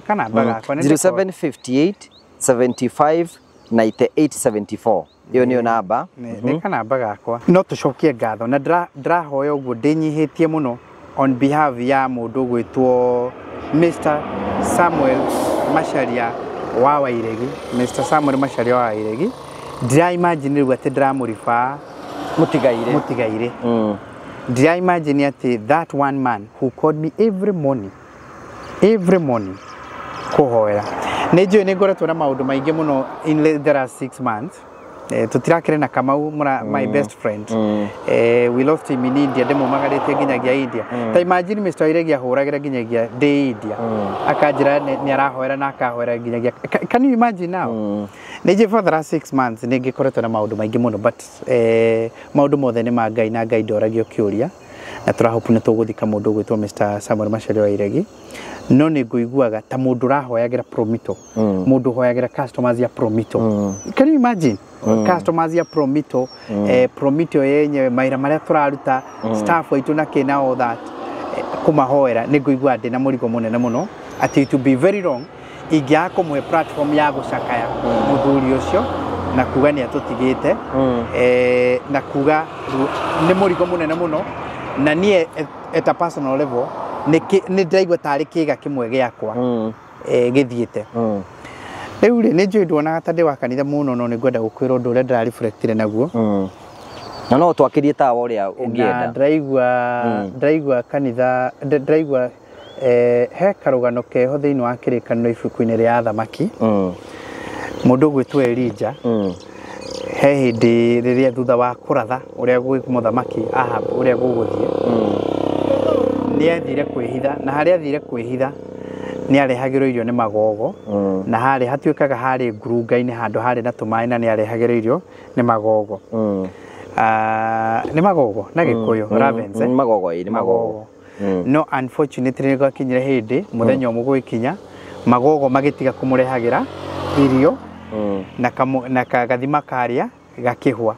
Kana namba gakwa nĩ 0758 75 98 74. Ĩyo nĩyo namba. Nĩ kanamba gakwa. No tũcokie ngatho na ndĩrahoya ũguo ndĩnyihĩtie mũno on behalf ya mũndũ ũgwĩtwo Mr. Samuel Macharia wa Wairegi. Mr. Samuel Macharia wa Wairegi. Ndĩra imagine rĩu atĩ ndĩramũribaa Mũtigaire. Mũtigaire. Ndĩra imagine atĩ that one man who called me every morning kũhoera. Nĩ njũĩ nĩ ngoretwo na maũndũ maingĩ mũno in the last 6 months. Tũtirakĩrĩ na Kamau, my best friend. We lost him in India, ndĩmumagarĩtie nginyagia India. Ta imagine Mr. Wairegi ahũragĩra nginyagia ndĩ India. Akanjĩra nĩ arahoera na akahoera nginyagia. Can you imagine now? Nĩ njũĩ for the last 6 months nĩ ngĩkoretwo na maũndũ maingĩ mũno, but maũndũ mothe nĩ ma Ngai na Ngai ndoragio kĩũria. Na tũrahope nĩ tũgũthika mũndũ ũgwĩtwo Mr. Samuel Macharia Wairegi. No nĩ ngũiguaga ta mũndũ ũrahoyagĩra Promito, mũndũ ũhoyagĩra customers ya Promito. Can you imagine? Customers ya Promito, Promito yenyewe mawĩra marĩa tũraruta, staff aitũ na kĩ na all that, kũmahoera nĩ ngũigua ndĩna mũrigo mũnene mũno atĩ it will be very wrong ingĩaga kũmũhe platform ya gũcakaya mũthuri ũcio na kuga nĩ atũtigĩte, na kuga nĩ mũrigo mũnene mũno. Na niĩ at a personal level nĩ ndĩraigua tarĩ kĩga kĩmwe gĩakwa gĩthiĩte. Rĩu rĩ nĩ njũĩ nduonaga ta ndĩ wa kanitha mũno, no nĩ ngwenda gũkwĩra ũndũ ũrĩa ndĩrareflectire naguo. Na no twakĩrie tawa ũrĩa ũngĩenda. Na ndĩraigua kanitha, ndĩraigua he karũgano keho thĩinĩ wa kĩrĩkanĩro ibuku-inĩ rĩa Athamaki. Mũndũ ũgwĩtwo Elijah he hĩndĩ rĩrĩa thutha wa kũratha ũrĩa mũthamaki Ahab ũrĩa gũgũthiĩ, nĩ athire kwĩhitha, na harĩa athire kwĩhitha nĩ arehagĩrwo irio nĩ magogo, na harĩ hatuĩkaga harĩ ngurunga-inĩ handũ harĩ na tũmaĩ, na nĩ arehagĩrwo irio nĩ magogo. Nĩ magogo na Gĩkũyũ ravens, Nĩ magogo, ĩ, nĩ magogo. No unfortunately nĩ gwakinyire hĩndĩ mũthenya ũmwe gũgĩkinya magogo magĩtiga kũmũrehagĩra irio, na gathima karĩa gakĩhwa.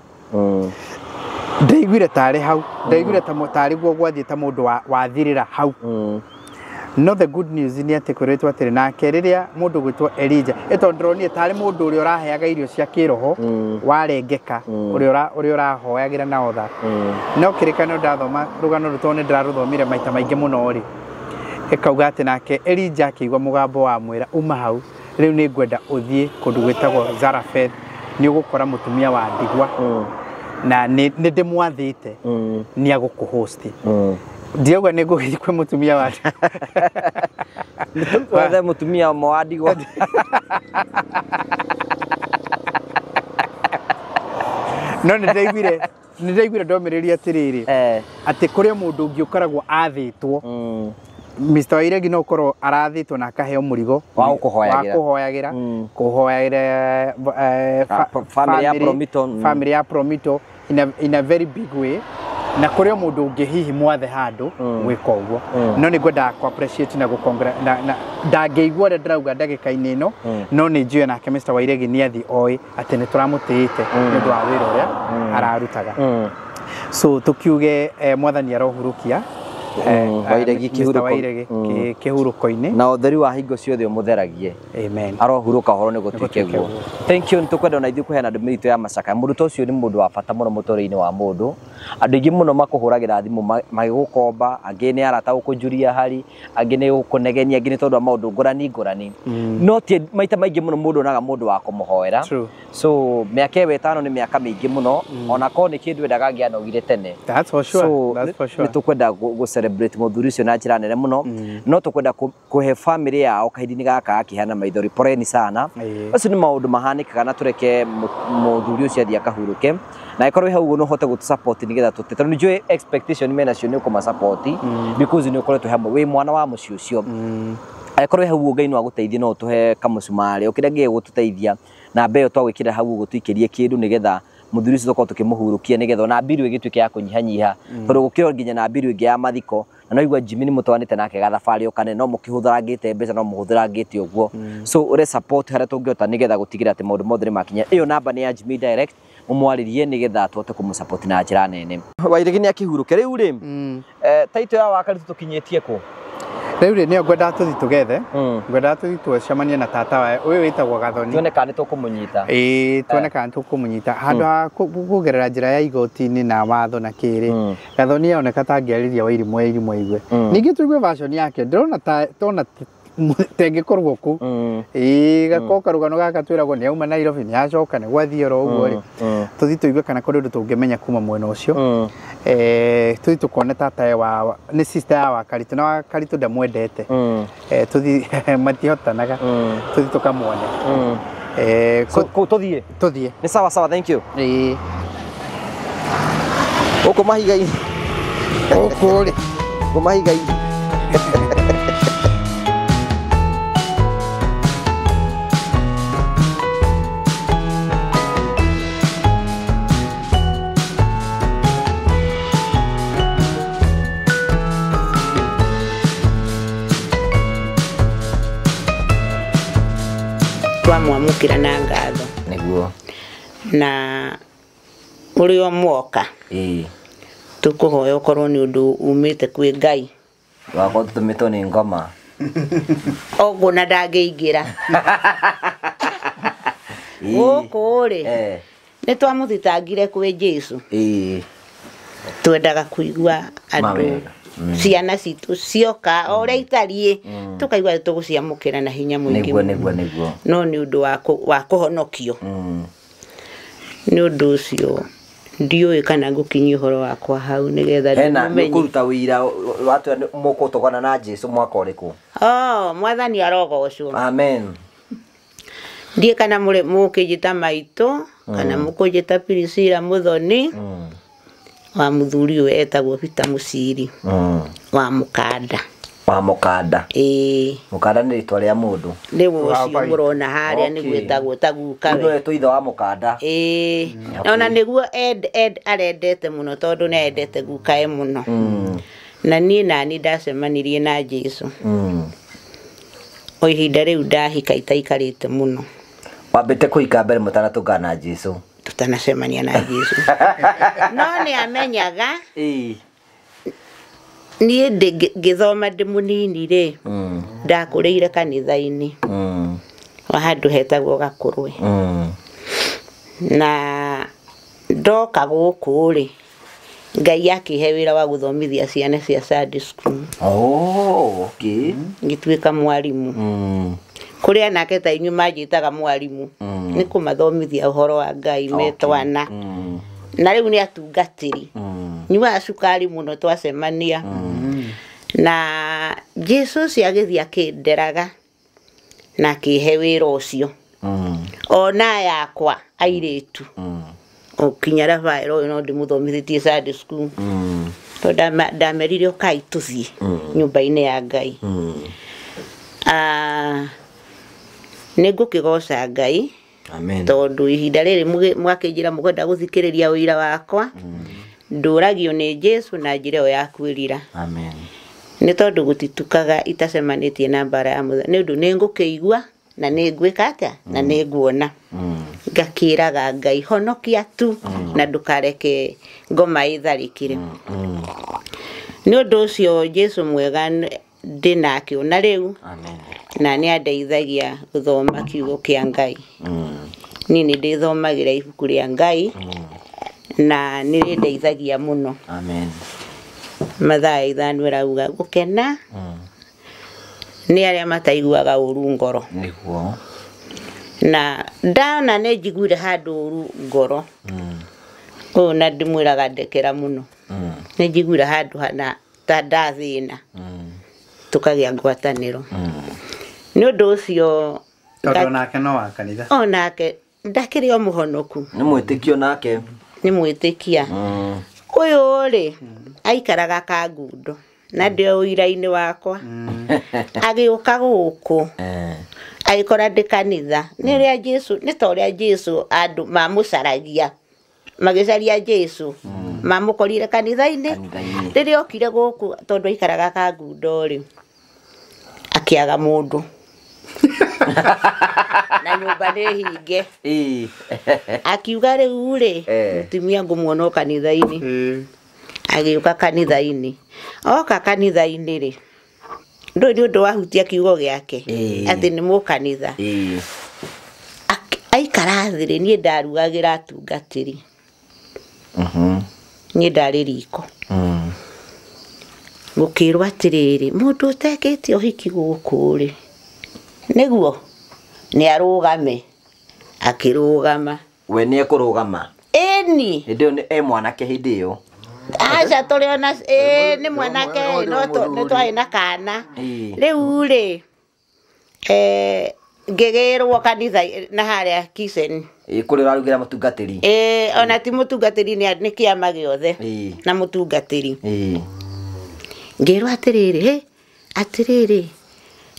Ndaiguire tarĩ hau, ndaiguire tarĩ guo gwathiĩ ta mũndũ wathirĩra hau. No the good news nĩ atĩ kwĩrĩtwo atĩrĩ nake rĩrĩa mũndũ gwĩtwo Elijah ĩtondũ ndĩronire tarĩ mũndũ ũrĩa ũraheaga irio cia kĩroho warengeka ũrĩa ũrahoyagĩra na otha. No kĩrĩkanĩro ndathoma rũgano rũu tondũ nĩ ndĩrarũthomire maita maingĩ mũno rĩ, ĩkauga atĩ nake Elijah akĩigua mũgambo wa mwĩra uma hau rĩu nĩ ngwenda ũthiĩ kũndũ gwĩtagwo Zarephath nĩ ũgũkora mũtumia wa ndigwa na nĩ ndĩmwathĩte nĩ agũkũhost. Ndiauga nĩ ngũgĩthiĩ kwĩ mũtumia wa wethe mũtumia ũmwe wa ndigwa. No nĩ ndaiguire ndomĩrĩria atĩrĩrĩ atĩ kũrĩ mũndũ ũngĩ ũkoragwo athĩtwo. Mr. Wairegi no ũkorwo arathĩtwo na akaheo mũrigo wa kũhoyagĩra family ya Promito in a very big way, na kũrĩ o mũndũ ũngĩ hihi mwathe handũ gwĩka ũguo. No nĩ ngwendaga kũ appreciate na na ndangĩigua ũrĩa ndĩrauga ndagĩka-inĩ ĩno, no nĩ njũĩ nake Mr. Wairegi nĩ athiĩ oĩ atĩ nĩ tũramũtĩĩte nĩ ũndũ wa wĩra ũrĩa ararutaga. So tũkiuge mwathani arohurukia Wairegi kĩhurũko-inĩ na ũtheri wa hingo ciothe ũmũtheragie. Amen. Arohurũka ũhoro nĩ gũtuĩke guo. Thank you. Nĩ tũkwenda ona ithuĩ kũheana ndũmĩrĩri itũ ya macakaya. Mũndũ ta ũcio nĩ mũndũ wa bata mũno mũtũrĩre-inĩ wa mũndũ. Andũ aingĩ mũno makũhũragĩra thimũ magĩgũkomba, angĩ nĩ arata gũkũnjuria hari, angĩ nĩ gũkũnegenia, angĩ nĩ tondũ wa maũndũ ngũrani ngũrani. No ti maita maingĩ mũno mũndũ onaga mũndũ wa kũmũhoera. So mĩaka ĩyo ĩtano nĩ mĩaka mĩingĩ mũno, ona korwo nĩ kĩndũ endaga angĩanogire tene. That's for sure. So nĩ tũkwenda gũ celebrate mũthuri ũcio na njĩra nene mũno. No tũkwenda kũhe family yao kahinda-inĩ gaka gakĩheana maithori. Poleni sana. Acio nĩ maũndũ mahanĩkaga na tũreke mũthuri ũcio athiĩ akahurũke. Na ĩkorwo hau ũguo no ũhote gũtũ support nĩgetha tũte, tondũ nĩnjũĩ expectation menacio nĩ ũkũma support because nĩ ũkoretwo hamwe wĩ mwana wa mũciĩ ũcio. Angĩkorwo hau ũguo Ngai no agũteithie no ũtũhe kamũcumarĩ o kĩrĩa gĩgũtũteithia na mbeo twagwĩkĩra hau ũguo tũikĩrie kĩndũ nĩgetha mũthuri ũcio tũkorwo tũkĩmũhurũkia nĩgetha ona mbiru ĩgĩtuĩke ya kũnyihanyiha, tondũ gũkĩrĩ nginya na mbiru ĩngĩ ya mathiko na no igua Jimmy nĩ mũtwaranĩte nake gathabarĩ o kanene no mũkĩhũthĩrangĩte mbeca no mũhũthĩrangĩte ũguo. So ũre support harĩa tũngĩhota nĩgetha gũtigĩrĩra atĩ maũndũ mothe nĩ makinya. Ĩyo namba nĩ ya Jimmy direct, mũmwarĩrie nĩgetha tũhote kũmũsupport na njĩra nene. Wairegi nĩ akĩhurũke rĩu rĩ, taito ya Wakaritu tũkinyĩtie kũ? Rĩu rĩ nĩyo ngwendaga tũthiĩ tũgethe, ngwendaga tũthiĩ tũcemanie na tata wae ũyũ wĩtagwo Gathoni, tuone kana nĩ tũkũmũnyita. Ĩĩ, tuone kana nĩ tũkũmũnyita handũ ha kũgerera njĩra ya igoti-inĩ na watho na kĩrĩ. Gathoni aoneka ta angĩarĩria Wairimũ Wairimũ aigue. Ningĩ tũigue version yake, ndĩrona ta tona tengĩkorwo kũ. Ĩĩ, gakorwo karũgano gaka twĩragwo nĩ auma Nairobi nĩ acoka nĩ gwathiĩ oro ũguo rĩ, tũthiĩ tũigue kana kũrĩ ũndũ tũngĩmenya kuma mwena ũcio. Tũthiĩ tũkone tata wa nĩ sister ya Wakaritũ na Wakaritũ ndamwendete. Tũthiĩ matihotanaga, tũthiĩ tũkamuone. Kũu tũthiĩ? Tũthiĩ. Nĩ sawa sawa, thank you. Ĩĩ. Gũkũ mahiga-inĩ. Gũkũ rĩ. Gũkũ mahiga-inĩ. Twamwamũkĩra na ngatho nĩguo na ũrĩa mwoka tũkũhoya ũkorwo nĩ ũndũ umĩte kwĩ Ngai wakorwo tũtũmĩtwo nĩ ngoma ũguo na ndangĩingĩra gũkũ rĩ nĩ twamũthitangire kwĩ Jesũ. Twendaga kũigua andũ ciana citũ cioka o ũrĩa itariĩ tũkaigua tũgũciamũkĩra na hinya mũingĩ nĩguo no nĩ ũndũ wa kũhonokio. Nĩ ũndũ ũcio ndiũĩ kana ngũkinyia ũhoro wakwa hau nĩgetha ndĩmũmenye. Kũruta wĩira watwĩra mũkũtũgana na Jesũ mwaka ũrĩkũ? Oh, mwathani arogocwo. Amen. Ndiĩ kana mũkĩnjĩta maitũ kana mũkũnjĩta Priscilla Muthoni wa mũthuri ũyũ etagwo Peter Mũciri wa Mũkanda. Wa Mũkanda. Ĩĩ. Mũkanda nĩ rĩtwa rĩa mũndũ. Nĩ ũcio mũrona harĩa nĩguo etagwo ta guka we. Nĩwe ithe wa Mũkanda. Ĩĩ. Ona nĩguo Ed arendete mũno tondũ nĩ endete gukae mũno. Na niĩ nani ndacemanirie na Jesũ. O ihinda rĩu ndahika itaikarĩte mũno. Wambĩte kũhika mbere mũtanatũngana na Jesũ? Tũtanacemania na Jesũ. No nĩ amenyaga. Niĩ ngĩthoma ndĩ mũnini rĩ, ndakũrĩire kanitha-inĩ wa handũ hetagwo Gakũrwe. Na ndoka gũkũ rĩ, Ngai akĩhe wĩra wa gũthomithia ciana cia Sunday school. Oh, okay. Ngĩtuĩka mwarimũ. Kũrĩa nake ta inyuĩ manjĩtaga mwarimũ, nĩ kũmathomithia ũhoro wa Ngai me twana. Na rĩu nĩ atungatĩri. Nyuaga cukari mũno twacemania. Na Jesũ ũcio agĩthiĩ akĩnderaga na akĩhe wĩra ũcio. Ona yakwa airĩtu. Okinya Rafael ũyũ no ndĩmũthomithĩtie Sunday school. Tondũ ndamerire ũkai tũthiĩ nyũmba-inĩ ya Ngai. Nĩ ngũkĩgoca Ngai. Amen. Tondũ ihinda rĩrĩ mwakĩnjĩra mũkwenda gũthikĩrĩria ũira wakwa, ndũragio nĩ Jesũ na njĩra ĩyo ya kwĩrira. Amen. Nĩ tondũ gũtitukaga itacemanĩtie na mbara ya mũthenya. Nĩ ũndũ nĩ ngũkĩigua na nĩ ngwĩka atĩa na nĩ nguona. Ngakĩraga Ngai honokia tu na ndũkareke ngoma ĩtharĩkĩre. Nĩ ũndũ ũcio Jesũ mwega ndĩ nake ona rĩu. Amen. Na nĩ andeithagia gũthoma kiugo kĩa Ngai. Niĩ nĩ ndĩthomagĩra ibuku rĩa Ngai na nĩ rĩndeithagia mũno. Amen. Mathaa 5 ĩrauga gũkena nĩ arĩa mataiguaga ũru ngoro. Nĩguo. Na ndona nĩ njiguire handũ ũru ngoro. Ũũ na ndĩmwĩraga ndekera mũno. Nĩ njiguire handũ hana ta ndathĩna. Tũkagĩa ngwatanĩro. Nĩ ũndũ ũcio tondũ onake no wa kanitha. Onake ndakĩrĩ o mũhonoku. Nĩ mwĩtĩkio nake. Nĩ mwĩtĩkia. Ũyũ rĩ aikaraga Kangundo na ndĩ o ũira-inĩ wakwa. Agĩũka gũkũ agĩkora ndĩ kanitha. Nĩ ũrĩa Jesũ, nĩ ta ũrĩa Jesũ andũ mamũcaragia. Magĩcaria Jesũ mamũkorire kanitha-inĩ. Rĩrĩa okire gũkũ tondũ aikaraga Kangundo rĩ, akĩaga mũndũ. Na nyũmba nĩ hinge. Akiuga rĩu rĩ, mũtumia ngũmuona o kanitha-inĩ. Agĩũka kanitha-inĩ. Oka kanitha-inĩ rĩ, ndũĩ nĩ ũndũ wahutia kiugo gĩake atĩ nĩ mũkanitha. Aikara thĩ rĩ, niĩ ndarugagĩra atungatĩri. Niĩ ndarĩ riko. Gũkĩrwo atĩrĩrĩ, mũndũ ũtekĩte ũhiki gũkũ rĩ, nĩguo nĩ arũgame. Akĩrũgama. We nĩ ekũrũgama? Ĩni. Hĩndĩ ĩyo nĩ e mwanake hĩndĩ ĩyo. Aca tũrĩ ona nĩ mwanake no nĩ twarĩ na kana. Rĩu rĩ, ngĩgĩrwo kanitha na harĩa kitchen. Kũrĩa ũrarugĩra mũtungatĩri. Ona ti mũtungatĩri nĩ kĩama gĩothe na mũtungatĩri. Ngĩrwo atĩrĩrĩ, atĩrĩrĩ,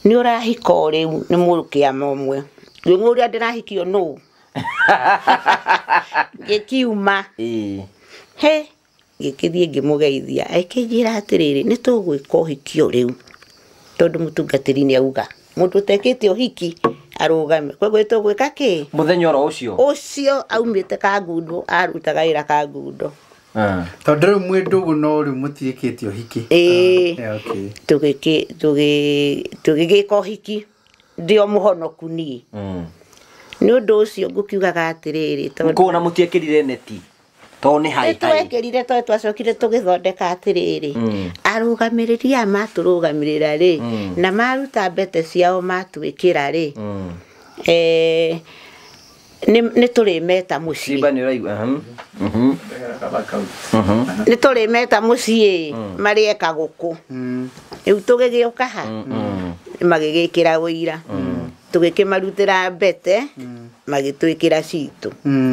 nĩ ũrahika o rĩu nĩ mũkĩama ũmwe. Ngĩmũũria ndĩrahikio nũ? Ngĩkiuma. He, ngĩkĩthiĩ ngĩmũgeithia. Akĩnjĩra atĩrĩrĩ, nĩ tũgwĩka ũhiki o rĩu. Tondũ mũtungatĩri nĩ auga, mũndũ ũtekĩte ũhiki arũgame. Koguo nĩ tũgwĩka kĩ? Mũthenya oro ũcio? Ũcio aumĩte Kangundo, arutaga wĩra Kangundo. Tondũ rĩu mwĩ ndũgũ no rĩu mũtiĩkĩte ũhiki. Tũgĩgĩka ũhiki ndĩ o mũhonoku niĩ. Nĩ ũndũ ũcio ngũkiugaga atĩrĩrĩ, tondũ Kuona mũtiekĩrire neti. Tondũ nĩ hai hai. Nĩtwekĩrire tondũ twacokire tũgĩthondeka atĩrĩrĩ, arũgamĩrĩri aya matũrũgamĩrĩra rĩ, na maruta mbete ciao matwĩkĩra rĩ, nĩ tũrĩmeta mũciĩ. Simba nĩ ũraigua. Nĩ tũrĩmeta mũciĩ marĩe kagũkũ. Rĩu tũgĩgĩũka ha magĩgĩkĩra ũira. Tũgĩkĩmarutĩra mbete magĩtwĩkĩra citũ.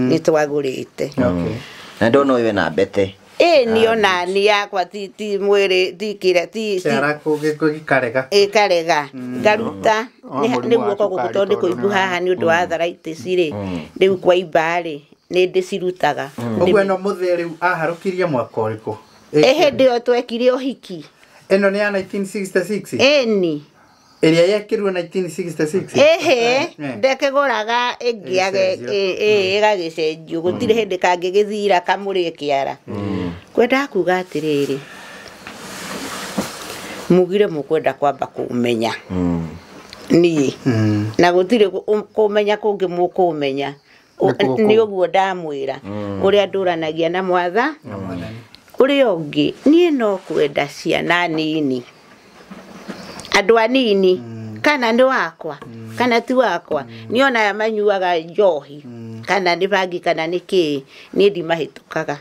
Nĩ twagũrĩte. Na ndona ũyũ ena mbete. Ĩni ona ni yakwa ti mwĩrĩ ti kĩrĩa ti Kĩara gĩkarega. Ĩkarega. Ngaruta nĩ guoko gũkũ tondũ nĩ kũimbu haha nĩ ũndũ wa arthritis rĩ. Rĩu kwaimba rĩ, nĩ ndĩcirutaga. Ũguo ĩno mũthee rĩu aharũkirie mwaka ũrĩkũ? Hĩndĩ ĩyo twekire ũhiki. Ĩno nĩ ya 1966? Ĩni. Ĩrĩa yekĩrirwo 1966? Ĩhĩ, ndekĩgũraga ĩngĩage ĩgagĩcenjio. Gũtirĩ hĩndĩ kangĩgĩthira kamũrĩe kĩara. Kwendaga kuga atĩrĩrĩ, Mugire mukwenda kwamba kumenya. Niĩ. Na gũtirĩ kũmenya kũngĩ mũkũmenya. Nĩ ũguo ndamwĩra. Ũrĩa ndũranagia na mwatha. Ũrĩa ũngĩ niĩ no kwenda ciana nini. Andũ anini kana nĩ wakwa kana ti wakwa niĩ ona aya manyuaga njohi kana nĩ bangi kana nĩ kĩĩ niĩ ndimahĩtũkaga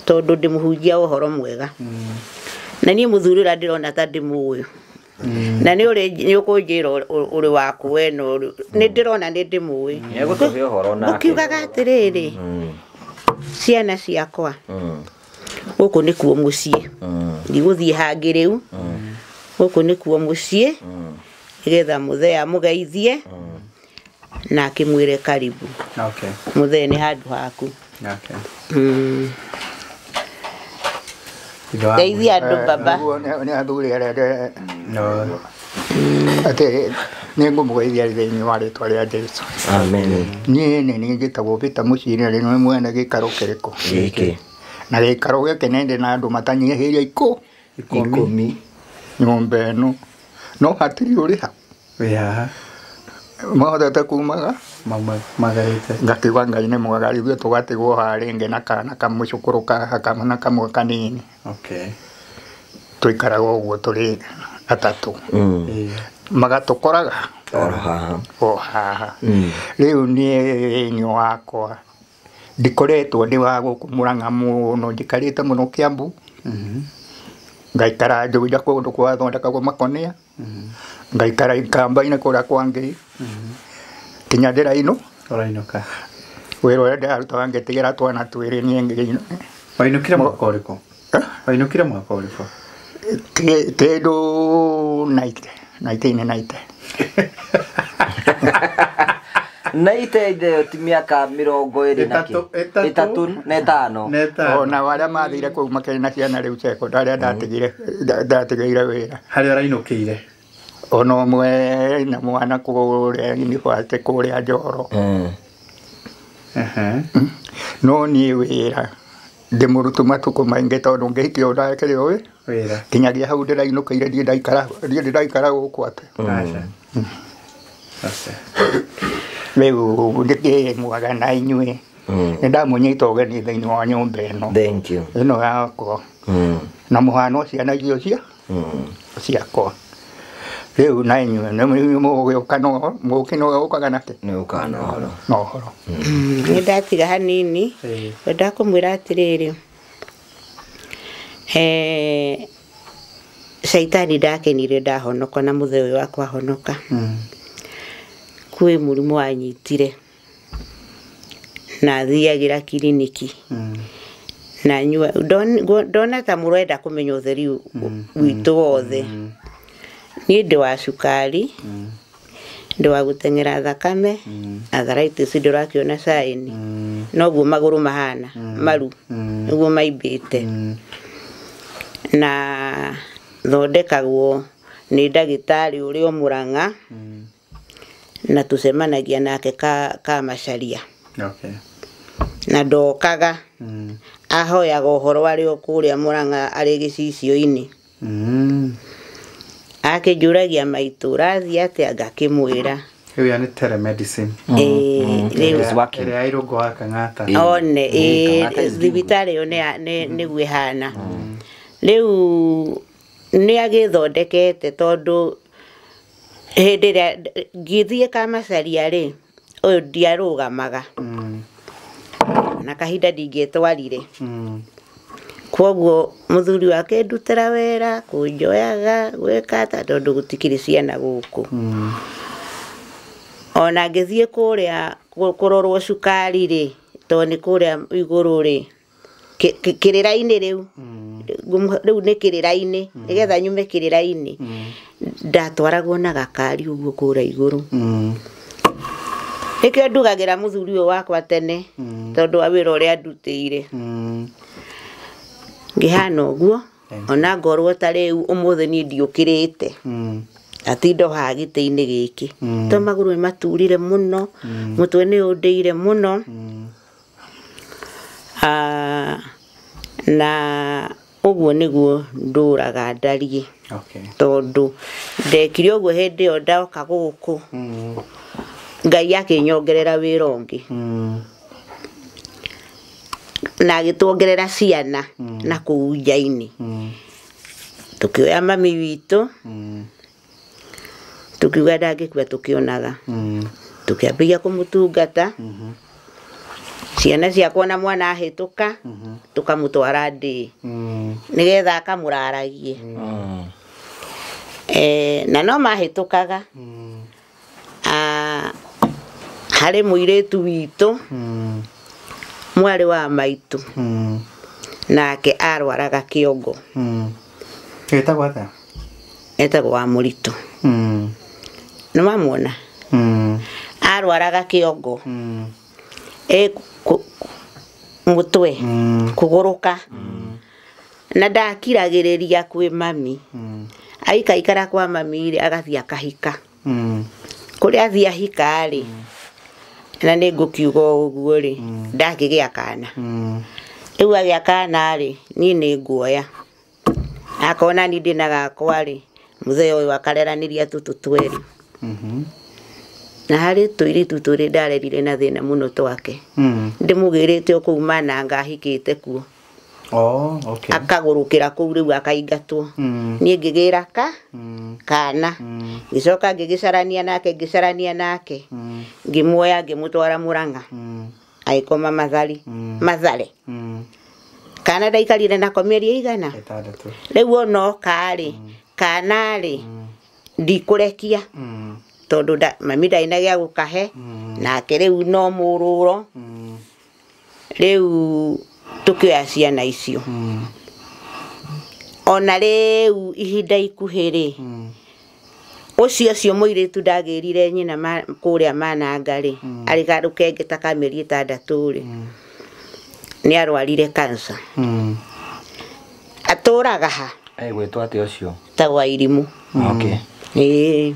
tondũ ndĩmũhunjia ũhoro mwega. Na niĩ mũthuri ũrĩa ndĩrona ta ndĩmũĩ na nĩ ũrĩ ũkũnjĩra ũrĩ waku we no nĩ ndĩrona nĩ ndĩmũĩ. Nĩegũtũhe ũhoro nake. Ũkiugaga atĩrĩrĩ ciana ciakwa gũkũ nĩkuo mũciĩ ndigũthiĩ hangĩ rĩu gũkũ nĩkuo mũciĩ nĩgetha mũthee amũgeithie na akĩmwĩre karibu. Okay. Mũthee nĩ handũ haku. Okay. Geithia andũ baba. Nĩ athuri arĩa no atĩ nĩ ngũmũgeithia thĩinĩ wa rĩtwa rĩa Jesũ. Amen. Niĩ nĩ niĩ njĩtagwo Peter Mũciri na nĩ mwene gĩikaro kĩrĩkũ? Gĩkĩ. Na gĩikaro gĩkĩ nĩ ndĩ na andũ matanyihĩirie ikũmi nyũmba ĩno no hatirĩ ũrĩha. Wĩ haha. Mahotete kumaga magarĩte. Ngakiuga Ngai nĩ mwega ithuĩ tũgatigwo haha rĩngĩ na kana kamũcũkũrũ na kamwe kanini. Okay. Tũikaraga ũguo tũrĩ atatũ. Magatũkoraga oro haha. O haha. Rĩu niĩ nĩ wakwa ndikoretwo ndĩ wa gũkũ Mũrang'a mũno njikarĩte mũno Kĩambu. Ngaikara Juja kũndũ gwathondekagwo makonia. Ngaikara ikamba-inĩ kũrĩa kwa Ngei. Kinya ndĩrainũ. Ũrainũka. Wĩra ũrĩa ndĩrarutaga ngĩtigĩra twana twĩrĩ niĩ ngĩinũ. Wainũkire mwaka ũrĩkũ? Wainũkire mwaka ũrĩkũ? Kĩndũ 1990. Naite itheo ti mĩaka mĩrongo ĩrĩ na kĩ? Ĩtatũ na ĩtano. Ona arĩa mathire kũu makĩrĩ na ciana rĩu cekondarĩ arĩa ndatigĩire wĩra. Harĩa ũrainũkĩire? Ona ũmwe na mwana kũrĩa yunivasĩtĩ kũrĩa Njoro. No niĩ wĩra ndĩmũrutu matukũ maingĩ tondũ ngĩhikio ndakĩrĩ ũĩ wĩra kinyagia hau ndĩrainũkĩire ndirĩ ndaikara gũkũ atĩ. Aca. Rĩu ndĩkĩrĩ mwega na inyuĩ nĩ ndamũnyita ũgeni thĩinĩ wa nyũmba ĩno. Thank you. Ĩno yakwa na mũhano ciana icio cia ciakwa. Rĩu na inyuĩ nĩ mũgũgĩũka no mũũkĩ no ũkaga nakĩ? Nĩ ũkaga na ũhoro. Na ũhoro. Nĩ ndatiga hanini wenda kũmwĩra atĩrĩrĩ caitani ndakenire ndahonoka na mũthee ũyũ wakwa ahonoka. Kwĩ mũrimũ wanyitire na thiagĩra kiriniki na nyua ndona ta mũrenda kũmenya ũtheri witũ wothe. Niĩ ndĩ wa cukari ndĩ wa gũteng'era thakame arthritis ndĩrakĩona caĩni noguo magũrũ mahana maru nĩguo maimbĩte na thondekagwo nĩ ndagĩtarĩ ũrĩa Mũrang'a na tũcemanagia nake Kamacaria. Okay. Na ndokaga ahoyaga ũhoro arĩ o kũrĩa Mũrang'a arĩ gĩcicio-inĩ. Akĩnjũragia maitũ ũrathiĩ atĩa ngakĩmwĩra. Rĩu ya nĩ telemedicine. Rĩu ĩrĩa ya Irũngũ wa Kang'ata. One thibitarĩ ĩyo nĩguo ĩhana. Rĩu nĩ agĩthondekete tondũ hĩndĩ ĩrĩa ngĩthiĩ Kamacaria rĩ ũyũ ndiarũgamaga na kahinda ndingĩetwarire. Kwoguo mũthuri wake ndutĩra wĩra kũnjoyaga gwĩka ata tondũ gũtikĩrĩ ciana gũkũ. Ona ngĩthiĩ kũrĩa kũrorwo cukari rĩ tondũ nĩ kũrĩa igũrũ rĩ kĩrĩra-inĩ rĩu rĩu nĩ kĩrĩra-inĩ nĩgetha nyume kĩrĩra-inĩ ndatwaragwo na gakari ũguo kũrĩa igũrũ. Nĩkĩo ndugagĩra mũthuri ũyũ wakwa tene tondũ wa wĩra ũrĩa ndutĩire. Ngĩhana ũguo ona ngorwo ta rĩu ũmũthĩ niĩ ndiũkĩrĩte atinda haha gĩtĩ-inĩ gĩkĩ tondũ magũrũ nĩ maturire mũno mũtwe nĩ ũndĩire mũno na Ũguo nĩguo ndũraga ndariĩ. Okay. Tondũ ndekire ũguo hĩndĩ ĩyo ndoka gũkũ. Ngai akĩnyongerera wĩra ũngĩ. Na agĩtuongerera ciana na kũu nja-inĩ. Tũkĩoya mami witũ. Tũkiuga ndangĩkua tũkĩonaga. Tũkĩambĩrĩria kũmũtungata. Ciana ciakwa na mwana ahĩtũka tũkamũtwara ndĩĩ nĩgetha akamũraragie. Na no mahĩtũkaga. Harĩ mũirĩtu witũ mwarĩ wa maitũ nake arwaraga kĩongo. Etagwo atĩa? Etagwo wa Mũritũ. Nĩ wamwona? Arwaraga kĩongo. Mũtwe kũgũrũka. Na ndakiragĩrĩria kwĩ mami. Aikaikara kwa mami rĩ agathiĩ akahika. Kũrĩa athiĩ ahika rĩ na nĩ ngũkiuga ũguo rĩ ndakĩgĩa kana. Rĩu agĩa kana rĩ niĩ nĩ nguoya. Akona niĩ ndĩna gakwa rĩ mũthee ũyũ akareranĩria tũtũ twerĩ. Na harĩ tũirĩtu tũrĩ ndarerire na thĩna mũno twake. Ndĩmũgĩrĩte o kũu Mananga ahikĩte kuo. Oh, okay. Akagũrũkĩra kũu rĩu akaingatwo. Niĩ ngĩgĩra ka kana. Ngĩcoka ngĩgĩcarania nake ngĩcarania nake. Ngĩmuoya ngĩmũtwara Mũrang'a. Agĩkoma Mathari. Mathare. Kana ndaikarire nako mĩeri ĩigana? 6. Rĩu ona oka rĩ kana rĩ ndikũrekia. Tondũ mami ndarĩ na gĩa gũkahe nake rĩu no mũrũro. Rĩu tũkĩoya ciana icio. Ona rĩu ihinda ikuhĩ rĩ ũcio ũcio mũirĩtu ndagĩrire nyina kũrĩa Mananga rĩ arĩ karũkenge ta ka mĩeri 6 rĩ nĩ arwarire cancer. Atũraga ha? Egwĩtwo atĩa ũcio? Etagwo Irimũ. Okay. Ĩĩ.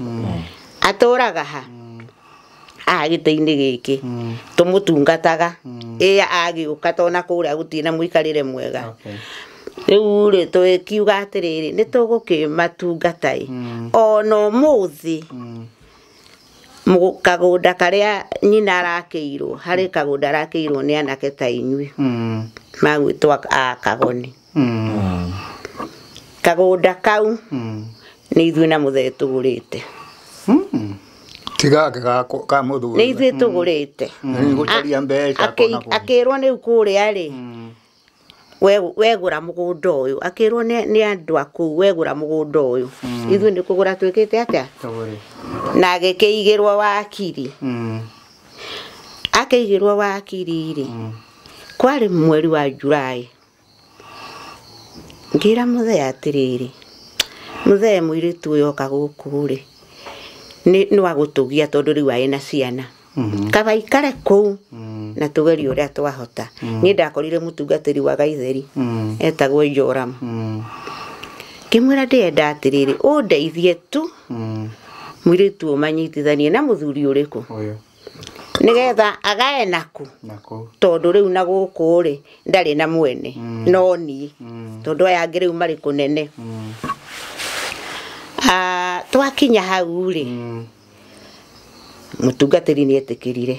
Atũraga ha? Haha gĩtĩ-inĩ gĩkĩ tũmũtungataga. Ĩĩ agĩũka tona kũrĩa gũtirĩ na mũikarĩre mwega. Rĩu rĩ tũkiuga atĩrĩrĩ nĩ tũgũkĩmatungata ĩ. Ona ũmũthĩ kagũnda karĩa nyina arakĩirwo harĩ kagũnda arakĩirwo nĩ anake ta inyuĩ magwĩtwo a Kagoni. Kagũnda kau nĩ ithuĩ na mũthee tũgũrĩte. Tiga ka mũthuri. Nĩ ithuĩ tũgũrĩte. Gũcaria mbeca. Akĩrwo rĩu kũrĩa rĩ wegũra mũgũnda ũyũ. Akĩrwo nĩ andũ a kũu wegũra mũgũnda ũyũ. Ithuĩ nĩ kũgũra twĩkĩte atĩa? Na agĩkĩigĩrwo wakiri. Akĩigĩrwo wakiri rĩ kwarĩ mweri wa Julai. Ngĩra mũthee atĩrĩrĩ mũthee mũirĩtu ũyũ oka gũkũ rĩ nĩ wa gũtũgia tondũ rĩu arĩ na ciana. Kaba ikare kũu na tũgerie ũrĩa twahota. Niĩ ndakorire mũtungatĩri wa Gaitheri etagwo Joram. Ngĩmwĩra ndĩrenda atĩrĩrĩ ũndeithie tu mũirĩtu ũmanyitithanie na mũthuri ũrĩkũ nĩgetha agae naku tondũ rĩu na gũkũ rĩ ndarĩ na mwene no niĩ tondũ aya angĩ rĩu marĩ kũnene. Twakinya hau rĩ mũtungatĩri nĩ etĩkĩrire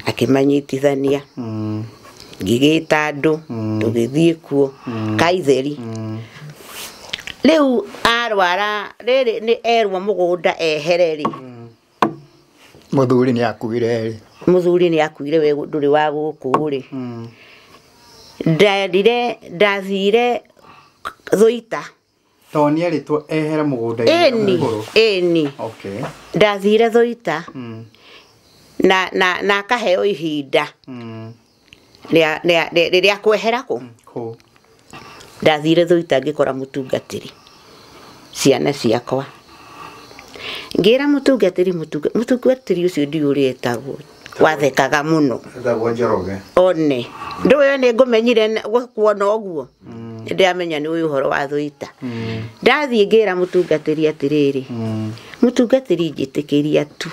akĩmanyitithania. Ngĩgĩta andũ tũgĩthiĩ kuo Kaitheri. Rĩu arwara rĩrĩ nĩ erwo mũgũnda ehere rĩ Mũthuri nĩ akuire rĩ. Mũthuri nĩ akuire we ndũrĩ wa gũkũ rĩ. Ndendire ndathire Thũita. Tondũ nĩ erĩtwo ehere mũgũnda-inĩ mũkũrũ. Ĩni. Okay. Ndathire Thũita. Na akaheo ihinda rĩrĩa kwehera kũ. Ndathire Thũita ngĩkora mũtungatĩri ciana ciakwa. Ngĩra mũtungatĩri mũtungatĩri ũcio ndiũĩ ũrĩa etagwo wathekaga mũno. Etagwo Njoroge. One. Ndũĩ nĩ ngũmenyire kuona ũguo. Ndĩramenya nĩ ũyũ ũhoro wa Thũita. Ndathiĩ ngĩra mũtungatĩri atĩrĩrĩ mũtungatĩri njĩtĩkĩria tu.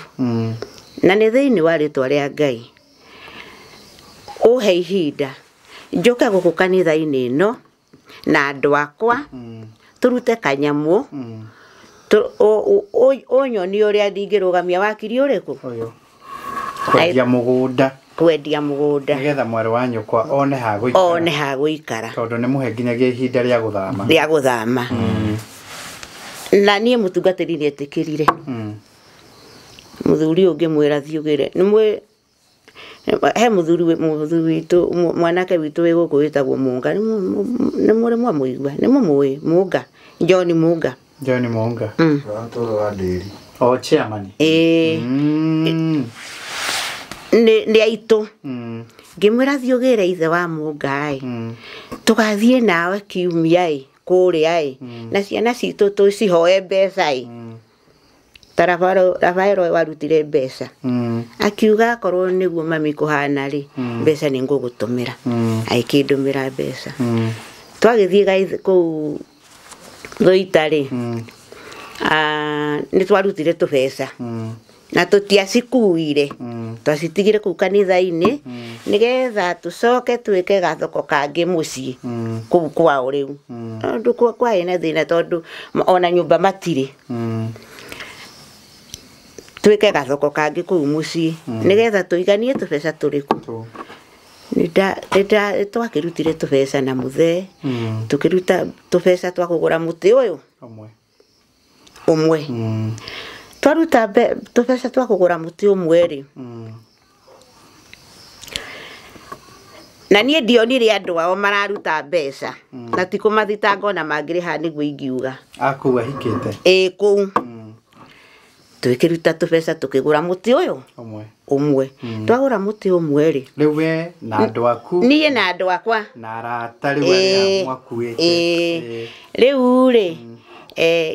Na nĩ thĩinĩ wa rĩtwa rĩa Ngai ũhe ihinda njoke gũkũ kanitha-inĩ ĩno na andũ akwa tũrute kanyamũ ũnyoni ũrĩa ndingĩrũgamia wakiri ũrĩkũ ũyũ kwendia mũgũnda kwendia mũgũnda nĩgetha mwarĩ wa nyũkwa one ha gũikara one ha gũikara tondũ nĩ mũhe nginyagia ihinda rĩa gũthama rĩa gũthama na niĩ mũtungatĩri nĩetĩkĩrire mũthuri ũngĩ mwĩra thiũgĩre nĩ he mũthuri witũ mwanake witũ wĩ gũkũ wĩtagwo Mũnga nĩ mũrĩ mwamũigua nĩ mũmũĩ Mũnga John Mũnga John Mũnga o chairman ĩĩ nĩ aitũ ngĩmwĩra thiũgĩre ithe wa Mũnga ĩ tũgathiĩ nawe kiumia ĩ kũrĩa ĩ na ciana citũ tũcihoe mbeca ĩ ta Rafaelo warutire mbeca akiuga akorwo nĩguo mami kũhana rĩ mbeca nĩ ngũgũtũmĩra agĩkĩndũmĩra mbeca twagĩthiĩ kũu Thũita rĩ nĩ twarutire tũbeca na tũtiacikuire twacitigire kũu kanitha-inĩ nĩgetha tũcoke twĩke gathoko kangĩ mũciĩ kũu kwao rĩu tondũ kwarĩ na thĩna tondũ ona nyũmba matirĩ twĩke gathoko kangĩ kũu mũciĩ nĩgetha tũiganie tũbeca tũrĩkũ twakĩrutire tũbeca na mũthee tũkĩruta tũbeca twa kũgũra mũtĩ ũyũ ũmwe twaruta tũbeca twa kũgũra mũtĩ ũmwe rĩ na niĩ ndionire andũ ao mararuta mbeca na ti kũmathitanga ona mangĩrĩha nĩguo ingiuga kũu ahikĩte ĩĩ kũu twĩkĩruta tũbeca tũkĩgũra mũtĩ ũyũ ũmwe twagũra mũtĩ ũmwe rĩ rĩu we na andũ aku niĩ na andũ akwa na arata rĩu arĩa mwakuĩte rĩu rĩ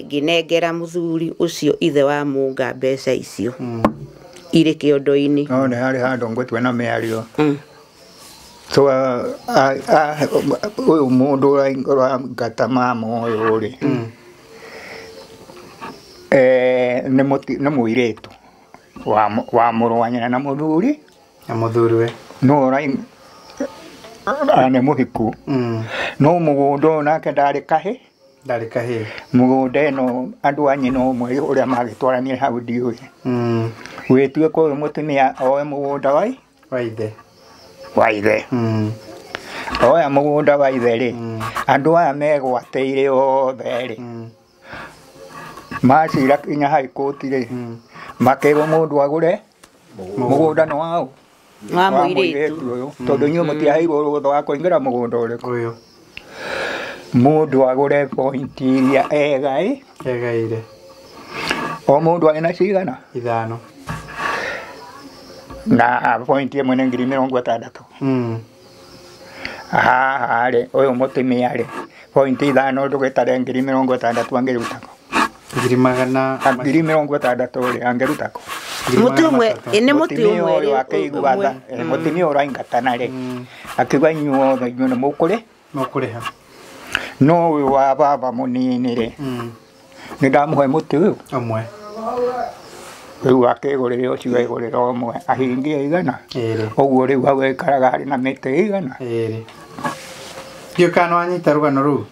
ngĩnengera mũthuri ũcio ithe wa Mũnga mbeca icio irĩ kĩondo-inĩ no nĩ harĩ handũ ngũtue na mĩario so ũyũ mũndũ ũrangata mama ũyũ rĩ nĩ mũirĩtu wa mũrũ wa nyina na mũthuri na mũthuriwe no nĩ mũhiku no mũgũnda ũyũ nake ndarĩ kahĩ ndarĩ kahĩ mũgũnda ĩno andũ a nyina ũmwe ũrĩa magĩtwaranire hau ndiũĩ wĩtuĩka ũyũ mũtumia oe mũgũnda wa ithe wa ithe oya mũgũnda wa ithe rĩ andũ aya megwatĩire othe rĩ macira kinya high court rĩ makĩrwo mũndũ agũre mũgũnda nĩ waũ wa mũirĩtu ũyũ tondũ inyuĩ mũtiaheirwo rũtha wa kũingĩra mũgũnda ũrĩkũ ũyũ mũndũ agũre point iria egai egaire o mũndũ arĩ na cigana ithano na point ĩmwe nĩ 60,000 haha rĩ ũyũ mũtumia rĩ point ithano ndũgĩtare 60,000 angĩruta kũ ngiri magana 60,000 rĩ angĩruta kũ mũtĩ ũmwe nĩ mũtĩ ũmwe rĩ akĩigua mũtumia ũraingatana rĩ akiuga inyuothe inyuĩ nĩ mũkũrĩ mũkũrĩha no ũyũ wa baba mũnini rĩ nĩ ndamũhe mũtĩ ũyũ ũmwe rĩu akĩgũrĩra ũcio egũrĩra ũmwe ahingie igana ũguo rĩu hau aikaraga harĩ na mĩtĩ igana ĩrĩ ndiũĩ kana nĩwanyita rũgano rũu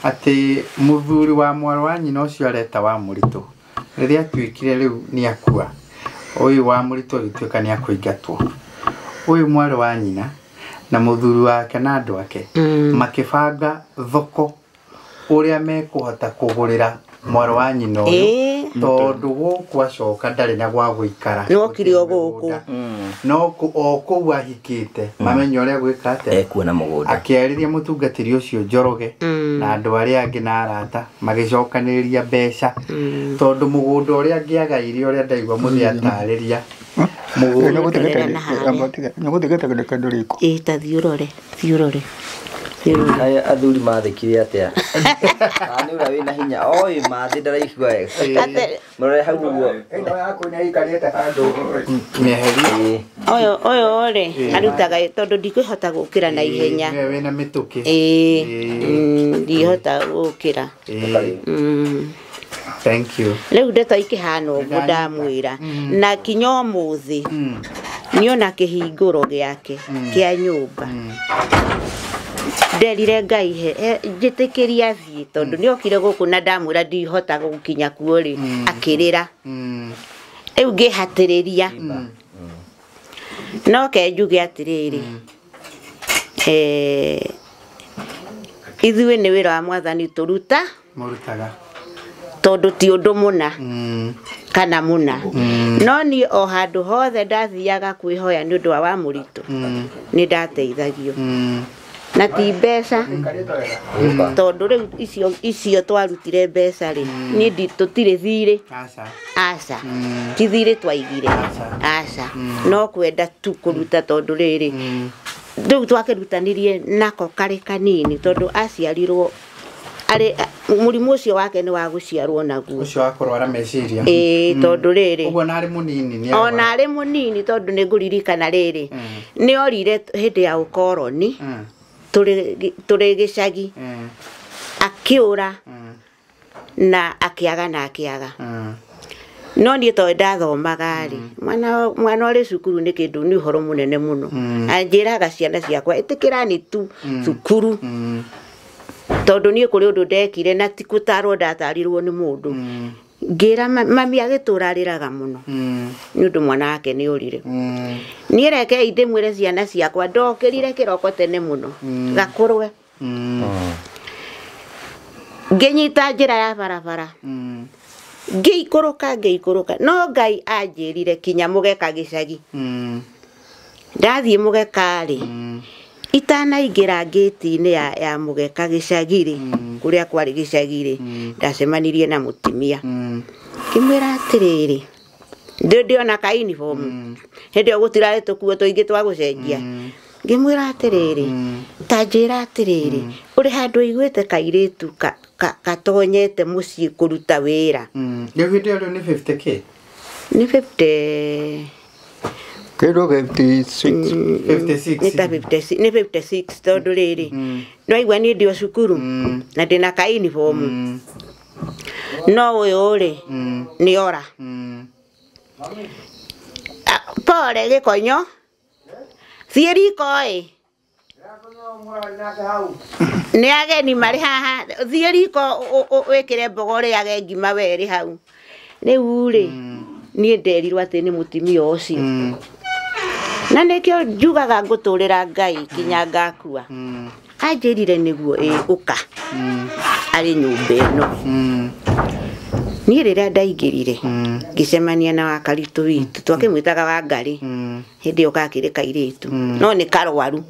atĩ mũthuri wa mwarĩ wa nyina ũcio areta wa mũritũ rĩrĩa atuĩkire rĩu nĩ akua ũyũ wa mũritũ agĩtuĩka nĩ akũingatwo ũyũ mwarĩ wa nyina na mũthuri wake na andũ ake makĩbanga thoko ũrĩa mekũhota kũgũrĩra mwarĩ wa nyina ũyũ tondũ gũkũ acoka ndarĩ na gwa gũikara nĩokire o gũkũ no o kũu ahikĩte mamenya ũrĩa gwĩka atĩa ekuona mũgũnda akĩarĩria mũtungatĩri ũcio Njoroge na andũ arĩa angĩ na arata magĩcokanĩrĩria mbeca tondũ mũgũnda ũrĩa angĩagaire ũrĩa ndaigua mũthee atarĩria nĩgũtigĩte kĩndũ riko ĩĩ ta thiĩ ũrore thiĩ ũrore Aya athuri mathĩkire atĩa nĩ ũrĩa wĩna hinya oĩ mathĩ ndaraigua wega mũrore hau ũguo ĩno yaku nĩ ĩikarĩte handũ mĩeherie ũyũ ũyũ rĩ arutaga tondũ ndikwĩhota gũkĩra na ihenya nĩwe wĩna mĩtũkĩ ĩĩ ndihota gũkĩra thank you rĩu ndeto ikĩhana ũguo ndamwĩra na kinya ũmũthĩ niona kĩhingũro gĩake kĩa nyũmba. Nderire Ngai he njĩtĩkĩria thiĩ tondũ nĩokire gũkũ na ndamwĩra ndihota gũkinya kuo rĩ akĩrĩra. Rĩu ngĩhatĩrĩria. No ke njuge atĩrĩrĩ ithuĩ nĩ wĩra wa mwathani tũruta Mũrutaga. tondũ ti ũndũ mũna kana mũna. No niĩ o handũ hothe ndathiaga kwĩhoya nĩ ũndũ wa Wamũritũ nĩ ndateithagio. Na ti mbeca tondũ rĩu icio twarutire mbeca rĩ niĩ tũtirĩ thirĩ. Aca. Aca. Ti thirĩ twaigire. Aca. No kwenda tu kũruta tondũ rĩrĩ rĩu twakĩrutanirie nako karĩ kanini tondũ aciarirwo arĩ mũrimũ ũcio wake nĩ wa gũciarwo naguo. Ũcio wa kũrwara meciria. Ĩĩ tondũ rĩrĩ ũguo na arĩ mũnini nĩ ona arĩ mũnini tondũ nĩ ngũririkana rĩrĩ nĩ orire hĩndĩ ya ũkoroni tũrĩ gĩcagi akĩũra na akĩaga na akĩaga. No niĩ tondũ ndathomaga rĩ mwana ũrĩ cukuru nĩ kĩndũ nĩ ũhoro mũnene mũno. Anjĩraga ciana ciakwa ĩtĩkĩrani tu cukuru tondũ niĩ kũrĩ ũndũ ndekire na ti gũtarwo ndatarirwo nĩ mũndũ. Ngĩra mami agĩtũra arĩraga mũno nĩ ũndũ mwana wake nĩ orire. Niĩ rekei ndĩmwĩre ciana ciakwa ndokĩrire kĩroko tene mũno gakũrwe. Ngĩnyita njĩra ya barabara ngĩikũrũka no Ngai anjĩrire kinya mũgeka gĩcagi. Ndathiĩ mũgeka rĩ itanaingĩra ngĩti-inĩ ya mũgeka gĩcagi rĩ kũrĩa kwarĩ gĩcagi rĩ ndacemanirie na mũtumia. Ngĩmwĩra atĩrĩrĩ ndĩona ka uniform hĩndĩ ĩyo gũtirarĩ tũkuo tũingĩ twa gũcenjia. Ngĩmwĩra atĩrĩrĩ ta njĩra atĩrĩrĩ ũrĩ handũ ũiguĩte kairĩtu katonyete mũciĩ kũruta wĩra. Rĩu hĩndĩ ĩyo rĩu nĩ 50k? Nĩ 50 kĩndũ 56. 56. Nĩ ta 56, nĩ 56 tondũ rĩrĩ nĩwaigua niĩ ndĩ o cukuru na ndĩna ka uniform. No ũyũ rĩ nĩ ora. Pole gĩkonyo thiĩ riko ĩ nĩ ageni marĩ haha thiĩ riko wĩkĩre mboga ũrĩage ngima werĩ hau. Rĩu rĩ niĩ nderirwo atĩ nĩ mũtumia ũcio. Na nĩkĩo njugaga ngũtũrĩra Ngai kinya ngakua. Anjĩrire nĩguo ĩ ũka arĩ nyũmba ĩno. Niĩ rĩrĩa ndaingĩrire ngĩcemania na Wakaritũ witũ twakĩmwĩtaga Wangarĩ hĩndĩ ĩyo gakĩrĩ kairĩtu no nĩ karwaru.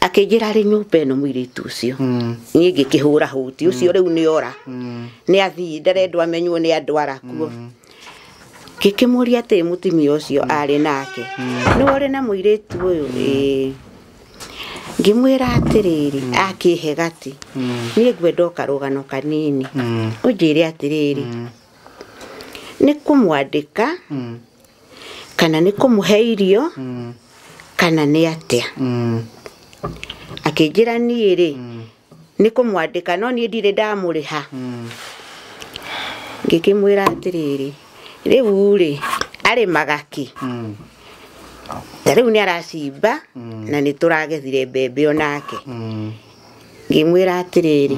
Akĩnjĩra arĩ nyũmba ĩno mũirĩtu ũcio. Niĩ ngĩkĩhũra hũti ũcio rĩu nĩ ora. Nĩ athiĩ ndarendwo amenywo nĩ andũ arakuo. Ngĩkĩmũria atĩ mũtumia ũcio arĩ nake nĩwe ũrĩ na mũirĩtu ũyũ? Ĩĩ. Ngĩmwĩra atĩrĩrĩ akĩhe gati niĩ ngwenda o karũgano kanini ũnjĩre atĩrĩrĩ nĩ kũmwandĩka kana nĩ kũmũhe irio kana nĩ atĩa. Akĩnjĩra niĩ rĩ nĩ kũmwandĩka no niĩ ndirĩ ndamũrĩha. Ngĩkĩmwĩra atĩrĩrĩ rĩu rĩ arĩmaga kĩ? Ta rĩu nĩ aracimba na nĩ tũragethire mbembe onake. Ngĩmwĩra atĩrĩrĩ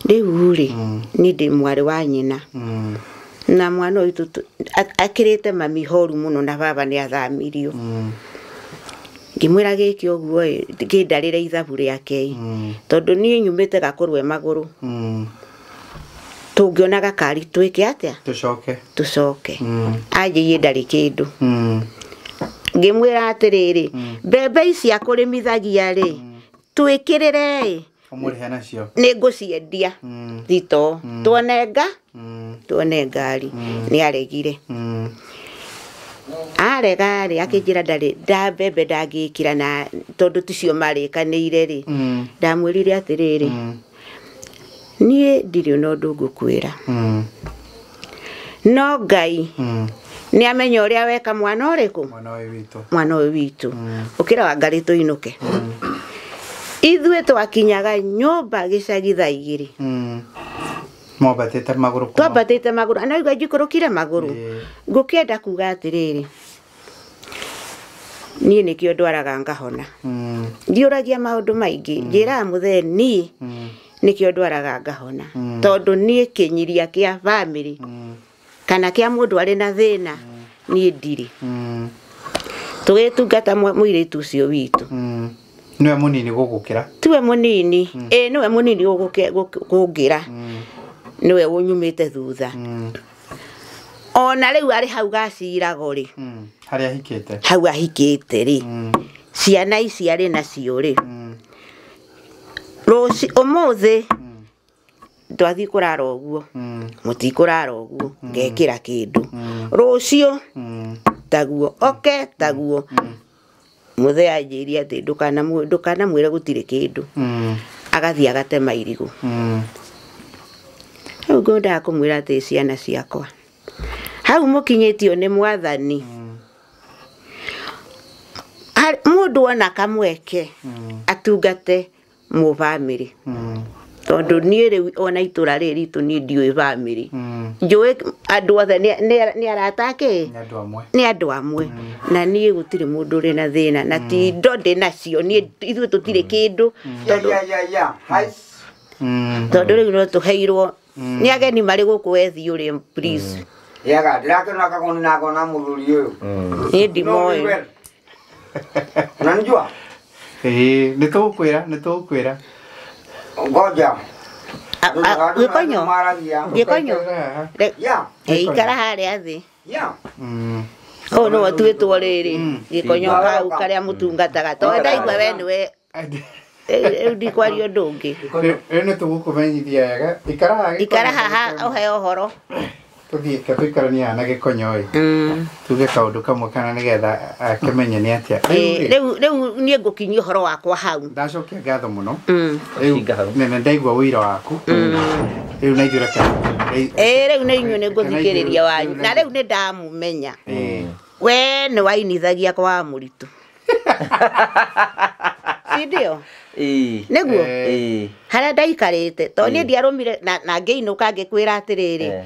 rĩu rĩ niĩ ndĩ mwarĩ wa nyina na mwana ũyũ akĩrĩte mami horu mũno na baba nĩ athamirio. Ngĩmwĩra gĩkĩ ũguo ĩ ngĩndarĩre ithabu rĩake ĩ tondũ niĩ nyumĩte gakũrwe magũrũ. Tũngĩona gakari twĩke atĩa? Tũcoke. Tũcoke. Anjĩire ndarĩ kĩndũ. Ngĩmwĩra atĩrĩrĩ mbembe ici akũrĩmithagia rĩ twĩkĩrĩre ĩ Ũmũrĩhe nacio. Nĩ ngũciendia thitoo tuone tuone ngari. Nĩ aregire. Arega rĩ akĩnjĩra ndarĩ nda mbembe ndangĩkĩra na tondũ ticio marĩkanĩire rĩ. Ndamwĩrire atĩrĩrĩ niĩ ndirĩ ona ũndũ ngũkwĩra. No Ngai nĩ amenya ũrĩa weka mwana ũrĩkũ? Mwana ũyũ witũ. Mwana ũyũ witũ. Ũkĩra Wangarĩ tũinũke. Ithuĩ twakinyaga nyũmba gĩcagi thaa igĩrĩ. Mwambatĩte magũrũ kuma? Twambatĩte magũrũ. Na rĩu njikũrũkire magũrũ. Ngũkĩenda kuga atĩrĩrĩ Niĩ nĩkĩo ndwaraga ngahona. Ndiũragia maũndũ maingĩ, njĩraga mũthee niĩ nĩkĩo ndwaraga ngahona. Tondũ niĩ kĩnyiria kĩa bamĩrĩ kana kĩa mũndũ arĩ na thĩna niĩ ndirĩ. Tũgĩtungata mũirĩtu ũcio witũ. Nĩwe mũnini gũgũkĩra? Tiwe mũnini. Ĩĩ nĩwe mũnini gũkĩra. Nĩwe ũnyumĩte thutha. Ona rĩu arĩ hau gacirago rĩ. Harĩa ahikĩte? Hau ahikĩte rĩ. Ciana ici arĩ nacio rĩ. Rũci ũmũthĩ twathiĩ kũrara ũguo. Mũtikũrara ũguo ngekĩra kĩndũ. Rũciũ taguo oke taguo. Mũthee anjĩrie atĩ ndũkanamwĩre gũtirĩ kĩndũ. Agathiĩ agatema irigũ. Hau ngwendaga kũmwĩra atĩ ciana ciakwa hau mũkinyĩtio nĩ mwathani. Mũndũ ona kamweke atungate mũ bamĩrĩ. Tondũ niĩ rĩu ona itũra rĩrĩ ritũ niĩ ndiũĩ bamĩrĩ. Njũĩ andũ othe nĩ arata ake? Nĩ andũ amwe. Na niĩ gũtirĩ mũndũ ũrĩ na thĩna na ti indo ndĩ nacio niĩ ithuĩ tũtirĩ kĩndũ. Tondũ rĩu no tũheirwo nĩ ageni marĩ gũkũ wethi ũrĩ please. Yaga ndirakena kagoni nako na mũthuri ũyũ. Niĩ ndimoĩ. Unanijua? Ĩĩ, nĩtũgũkwĩra, nĩtũgũkwĩra. Ngoja. Gĩkonyo. Gĩkonyo. Ikara harĩa thĩ. Ũyũ nĩwe ũtuĩtwo rĩrĩ. Gĩkonyo kau karĩa mũtungataga. Tondũ ndaigua we nĩwe rĩu ndikwaria ũndũ ũngĩ. Rĩu nĩtũgũkũmenyithia wega. Ikara haha. Ikara haha ũheo ũhoro. Tũthiĩ tũikaranie haha na Gĩkonyo ĩ. Tuge kaũndũ kamwe kana nĩgetha akĩmenye nĩ atĩa. Rĩu niĩ ngũkinyia ũhoro wakwa hau. Ndacokia ngatho mũno. Rĩu nĩ ndaigua ũira waku. Rĩu na ithuĩ reke. Ĩĩ rĩu nĩ inyuĩ nĩ ngũthikĩrĩria wanyu. Na rĩu nĩ ndamũmenya. We nĩ wainithagia kwa mũritũ. Si ndio? Nĩguo? Harĩa ndaikarĩte tondũ niĩ ndiarũmire na ngĩinũka ngĩkwĩra atĩrĩrĩ.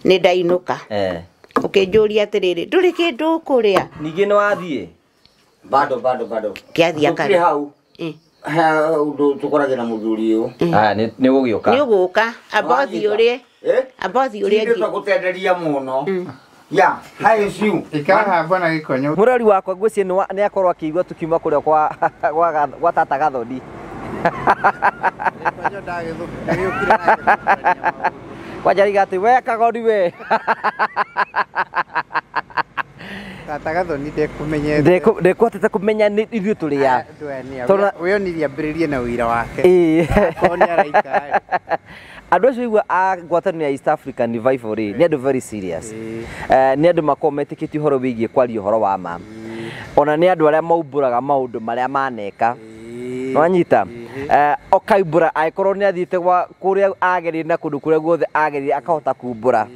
Nĩ ndainũka. Ũkĩnjũria atĩrĩrĩ ndũrĩ kĩndũ ũkũrĩa. Ningĩ nĩ wathiĩ? Bado bado bado. Kĩathiĩ akarĩ. Hau. He ũndũ tũkoragĩra mũthuri ũyũ. Aya nĩ ũgũgĩũka. Nĩ ũgũka. Amba ũthiĩ ũrĩe. Amba ũthiĩ ũrĩe. Ti gũtenderia mũno. Ya, hai ciu. Ikara haha bwana Gĩkonyo. Mũrori wakwa ngwĩciria nĩ akorwo akĩigua tũkiuma kũrĩa kwa tata Gathoni. Gĩkonyo ndagĩũkire nake. Kwanja riga atĩ we Kagoni we. Tata Gathoni ndekũmenyete. Ndekũhotete kũmenya nĩ ithuĩ tũrĩ a. We onirie ambĩrĩrie na ũira wake. Ĩĩ. Akorwo nĩ araikara. Andũ acio igua a ngwatanĩro ya East African Revival rĩ nĩ andũ very serious. Nĩ andũ makoragwo metĩkĩtie ũhoro wĩgiĩ kwaria ũhoro wa ma. Ona nĩ andũ arĩa maumbũraga maũndũ marĩa maneka. Nĩwanyita? Okaumbũra angĩkorwo nĩ athiĩte kũrĩa agereire na kũndũ kũrĩa guothe agereire akahota kumbũra.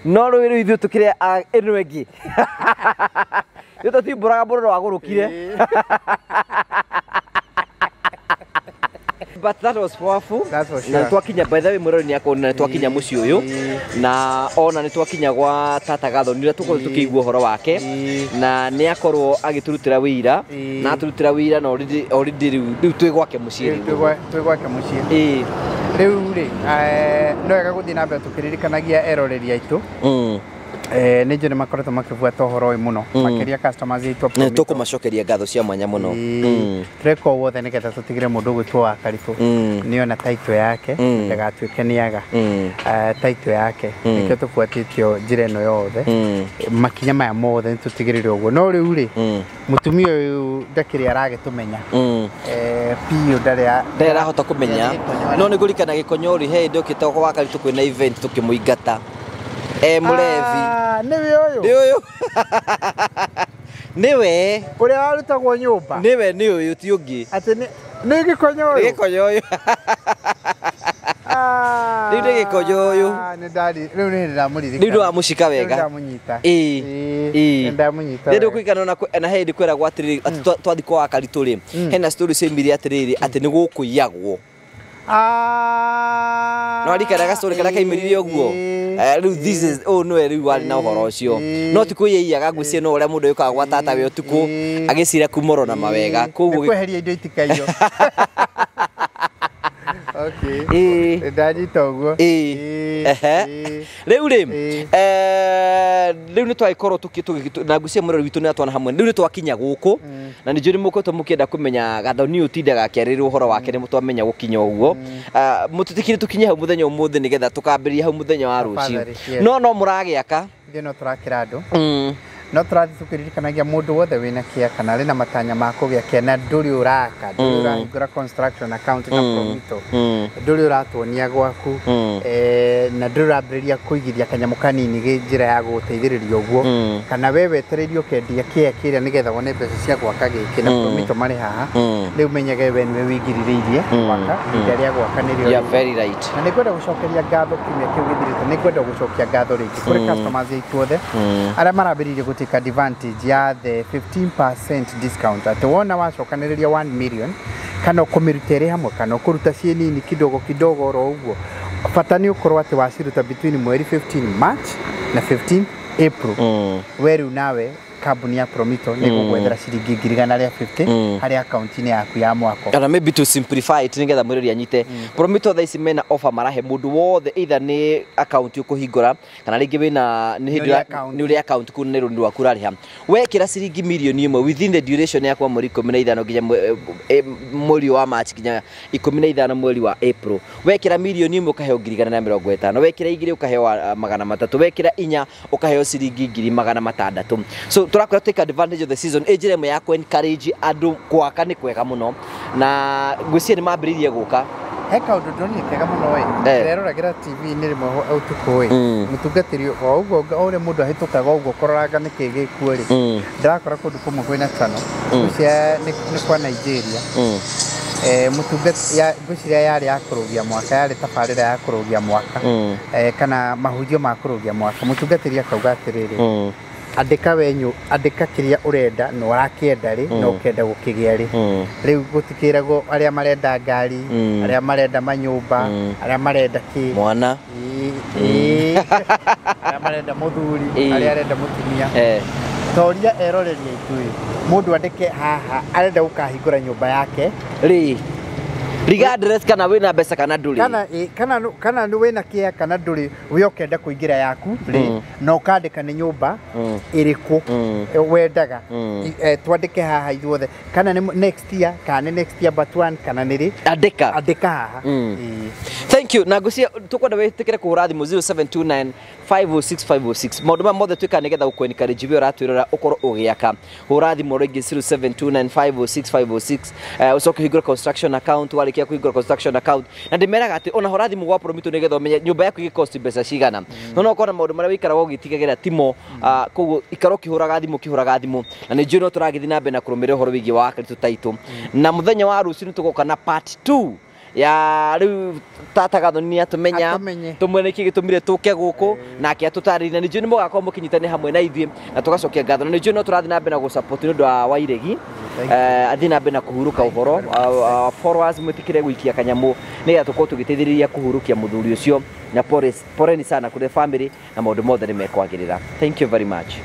No rĩu rĩu ithuĩ tũkĩrĩ ĩno ĩngĩ. Ithuĩ tũtiumbũraga mũndũ no agũrũkire. But that was powerful. That's for sure. Na twakinya by the way mũrori nĩ akona twakinya mũciĩ ũyũ na ona nĩ twakinya gwa tata Gathoni ũrĩa tũkorwo tũkĩigua ũhoro wake na nĩ akorwo agĩtũrutĩra wĩira na atũrutĩra wĩira na already rĩu twĩ gwake mũciĩ rĩu. Twĩ gwake mũciĩ. Rĩu rĩ no wega gũthiĩ na mbere tũkĩririkanagia eroreri aitũ. Nĩ njũĩ nĩ makoretwo makĩbuata ũhoro ũyũ mũno makĩria customers aitũ. Nĩ tũkũmacokeria ngatho cia mwanya mũno. Tũreka o wothe nĩgetha tũtigĩre mũndũ ũgwĩtwo wa Karitũ nĩ ona title yake ndagatuĩke nĩ aga title yake nĩkĩo tũbuatĩtio njĩra ĩno yothe makinya maya mothe nĩ tũtigĩrĩre ũguo. No rĩu rĩ mũtumia ũyũ ndakĩrĩ aragĩtũmenya biũ ndarĩ arahota kũmenya. No nĩ ngũririkana Gĩkonyo rĩ he hĩndĩ okĩte gwa Karitũ kwĩna event tũkĩmũingata. Mũrevi. Nĩwe ũyũ? Nĩ ũyũ. Nĩwe. Ũrĩa warutagwo nyũmba? Nĩwe nĩ ũyũ ti ũngĩ. Atĩ nĩ Gĩkonyo ũyũ? Nĩ Gĩkonyo ũyũ. Rĩu nĩ Gĩkonyo ũyũ. Rĩu nĩ ndamũririkana. Rĩu nĩwamũcika wega. Rĩu ndamũnyita. Ĩĩ. Nĩ ndamũnyita. Rĩu ndũkũririkana ona he hĩndĩ kweragwo atĩrĩrĩ atĩ twathiĩ kwa Karitũ rĩ hena story ciaumire atĩrĩrĩ atĩ nĩ gũkũiyagwo. No arikana gastory karĩa kaimĩrire ũguo Rĩu this is ũyũ nĩwe rĩu warĩ na ũhoro ũcio. No ti kwĩyaiyaga ngwĩciria no ũrĩa mũndũ yũkaga gwa tata we ũtukũ agĩcira kumoro na mawega. Koguo kweheria indo itikaiyo. Okay. Ndanyita ũguo. Rĩu rĩ rĩu nĩ twagĩkorwo na ngwĩciria mũrori witũ nĩ atwana hamwe. Rĩu nĩ twakinya gũkũ na nĩ njũĩ nĩ mũkoretwo mũkĩenda kũmenya Gathoni ũyũ ũtindaga akĩarĩrĩra ũhoro wake nĩ twamenya gũkinya ũguo. Mũtũtĩkire tũkinye hau mũthenya ũmũthĩ nĩgetha tũkambĩrĩria hau mũthenya wa rũciũ. No mũragĩaka. Ithuĩ no tũrakĩra andũ. No tũrathiĩ tũkĩririkanagia mũndũ wothe wĩna kĩa kana arĩ na matanya ma kũgĩa kĩa na ndũrĩ ũraka, ndũrĩ ũrahingũra construction account na Promito, ndũrĩ ũratuonia gwaku, na ndũrĩ ũrambĩrĩria kũigithia kanyamũ kanini gĩ njĩra ya gũgũteithĩrĩria ũguo, kana we wetereirie ũkendia kĩa kĩrĩa nĩgetha wone mbeca cia gwaka gĩkĩ na Promito marĩ haha. Rĩu menyage we nĩwe wĩigirĩrĩirie gwaka, ihinda rĩa gwaka nĩrĩo. You are very right. Na nĩngwenda gũcokeria ngatho kiumia kĩu gĩthirĩte, nĩngwenda gũcokia ngatho rĩngĩ kũrĩ customers aitũ othe arĩa marambĩrĩirie gũtake advantage ya the 15% discount. Atĩ wona wacokanĩrĩria 1 million kana ũkũmĩruta ĩrĩ hamwe kana ũkũruta ciĩ nini kidogo kidogo oro ũguo, bata nĩ ũkorwo atĩ waciruta between mweri 15 March na 15 April. We rĩu nawe kambuni ya Promito nĩ gũgwethera ciringi 150 harĩ akaunti-inĩ yaku ya mwako. Kana maybe to simplify it nĩgetha mwĩrori anyite. Promito thaa ici mena offer marahe mũndũ wothe either nĩ account ũkũhingũra kana rĩngĩ wĩna nĩ hĩndĩ nĩ ũrĩ account kũu nĩ rũni rwaku ũrarĩha. Wekĩra ciringi mirioni ĩmwe within the duration ya kwa mweri 15 nginya mweri wa March nginya 15 mweri wa April. Wekĩra mirioni ĩmwe ũkaheo 150, wekĩra igĩrĩ ũkaheo 300, wekĩra inya ũkaheo ciringi 600. So tũrakora take advantage of the season ĩ njĩra ĩmwe ya kũ encourage andũ gwaka nĩ kwega mũno na ngwĩciria nĩ mambĩrĩirie gũka. He kaũndũ ndonire kega mũno ĩ, ndĩreroragĩra TV-inĩ rĩmwe ũtukũ ĩ, mũtungatĩri o ũguo o ũrĩa mũndũ ahĩtũkaga ũguo kũroranga nĩkĩ gĩkuo rĩ, ndĩrakora kũndũ kũmwe kwĩna channel ngwĩciria nĩ kwa Nigeria. Ngwĩciria yarĩ ya kũrũgia mwaka, yarĩ tabarĩra ya kũrũgia mwaka kana mahunjio ma kũrũgia mwaka. Mũtungatĩri akauga atĩrĩrĩ, andĩka wenyu, andĩka kĩrĩa ũrenda na ũrakĩenda rĩ na ũkenda gũkĩgĩa rĩ. Rĩu gũtikĩragwo arĩa marenda ngari, arĩa marenda manyũmba, arĩa marenda kĩ mwana, arĩa marenda mũthuri, arĩa arenda mũtumia. Toria eroreri aitũ ĩ, mũndũ andĩke haha arenda gũkahingũra nyũmba yake rĩ, regardless kana wĩna mbeca kana ndũrĩ, kana wĩna kĩa kana ndũrĩ, we ũkenda kũingĩra yaku rĩ, na ũkandĩka nĩ nyũmba ĩrĩkũ wendaga. Twandĩke haha ithuothe kana nĩ next year, kana nĩ next year but one, kana nĩ rĩ, andĩka haha. Thank you. Na ngwĩciria tũkwenda wĩtĩkĩre kũhũra thimũ 0729 506 506. Maũndũ maya mothe twĩkaga nĩgetha gũkũ encourage we ũratwĩrora ũkorwo ũgĩaka. Hũra thimũ rĩngĩ 0729 506 506, ũcoke ũhingũre construction account. Warĩkia kũhingũra construction account, na ndĩmeraga atĩ ona hũra thimũ gwa Promito nĩgetha ũmenye nyũmba yaku ĩgĩkosti mbeca cigana. No no ũkona maũndũ marĩa wĩikaraga ũgĩtigagĩra timo, koguo ikara ũkĩhũraga thimũ na nĩ njũĩ no tũragĩthiĩ na mbere na kũrũmĩrĩra ũhoro wĩgiĩ wa Akristo taitũ. Na mũthenya wa rũciũ nĩtũgoka na part 2 ya rĩu tata Gathoni nĩ atũmenya tũmwene nĩkĩ gĩtũmire tũke gũkũ nake atũtarĩrie, na nĩ njũĩ nĩ mũgakorwo mũkĩnyitanĩra hamwe na ithuĩ na tũgacokia ngatho. Na nĩ njũĩ no tũrathiĩ na mbere na gũsupport nĩ ũndũ wa Wairegi, athiĩ na mbere na kũhurũka ũhoro. Followers mwĩtĩkĩre gũikia kanyamũ nĩgetha tũkorwo tũgĩteithĩrĩria kũhurũkia mũthuri ũcio. Na poleni sana kũrĩ family na maũndũ mothe nĩ mekwagĩrĩra. Thank you very much.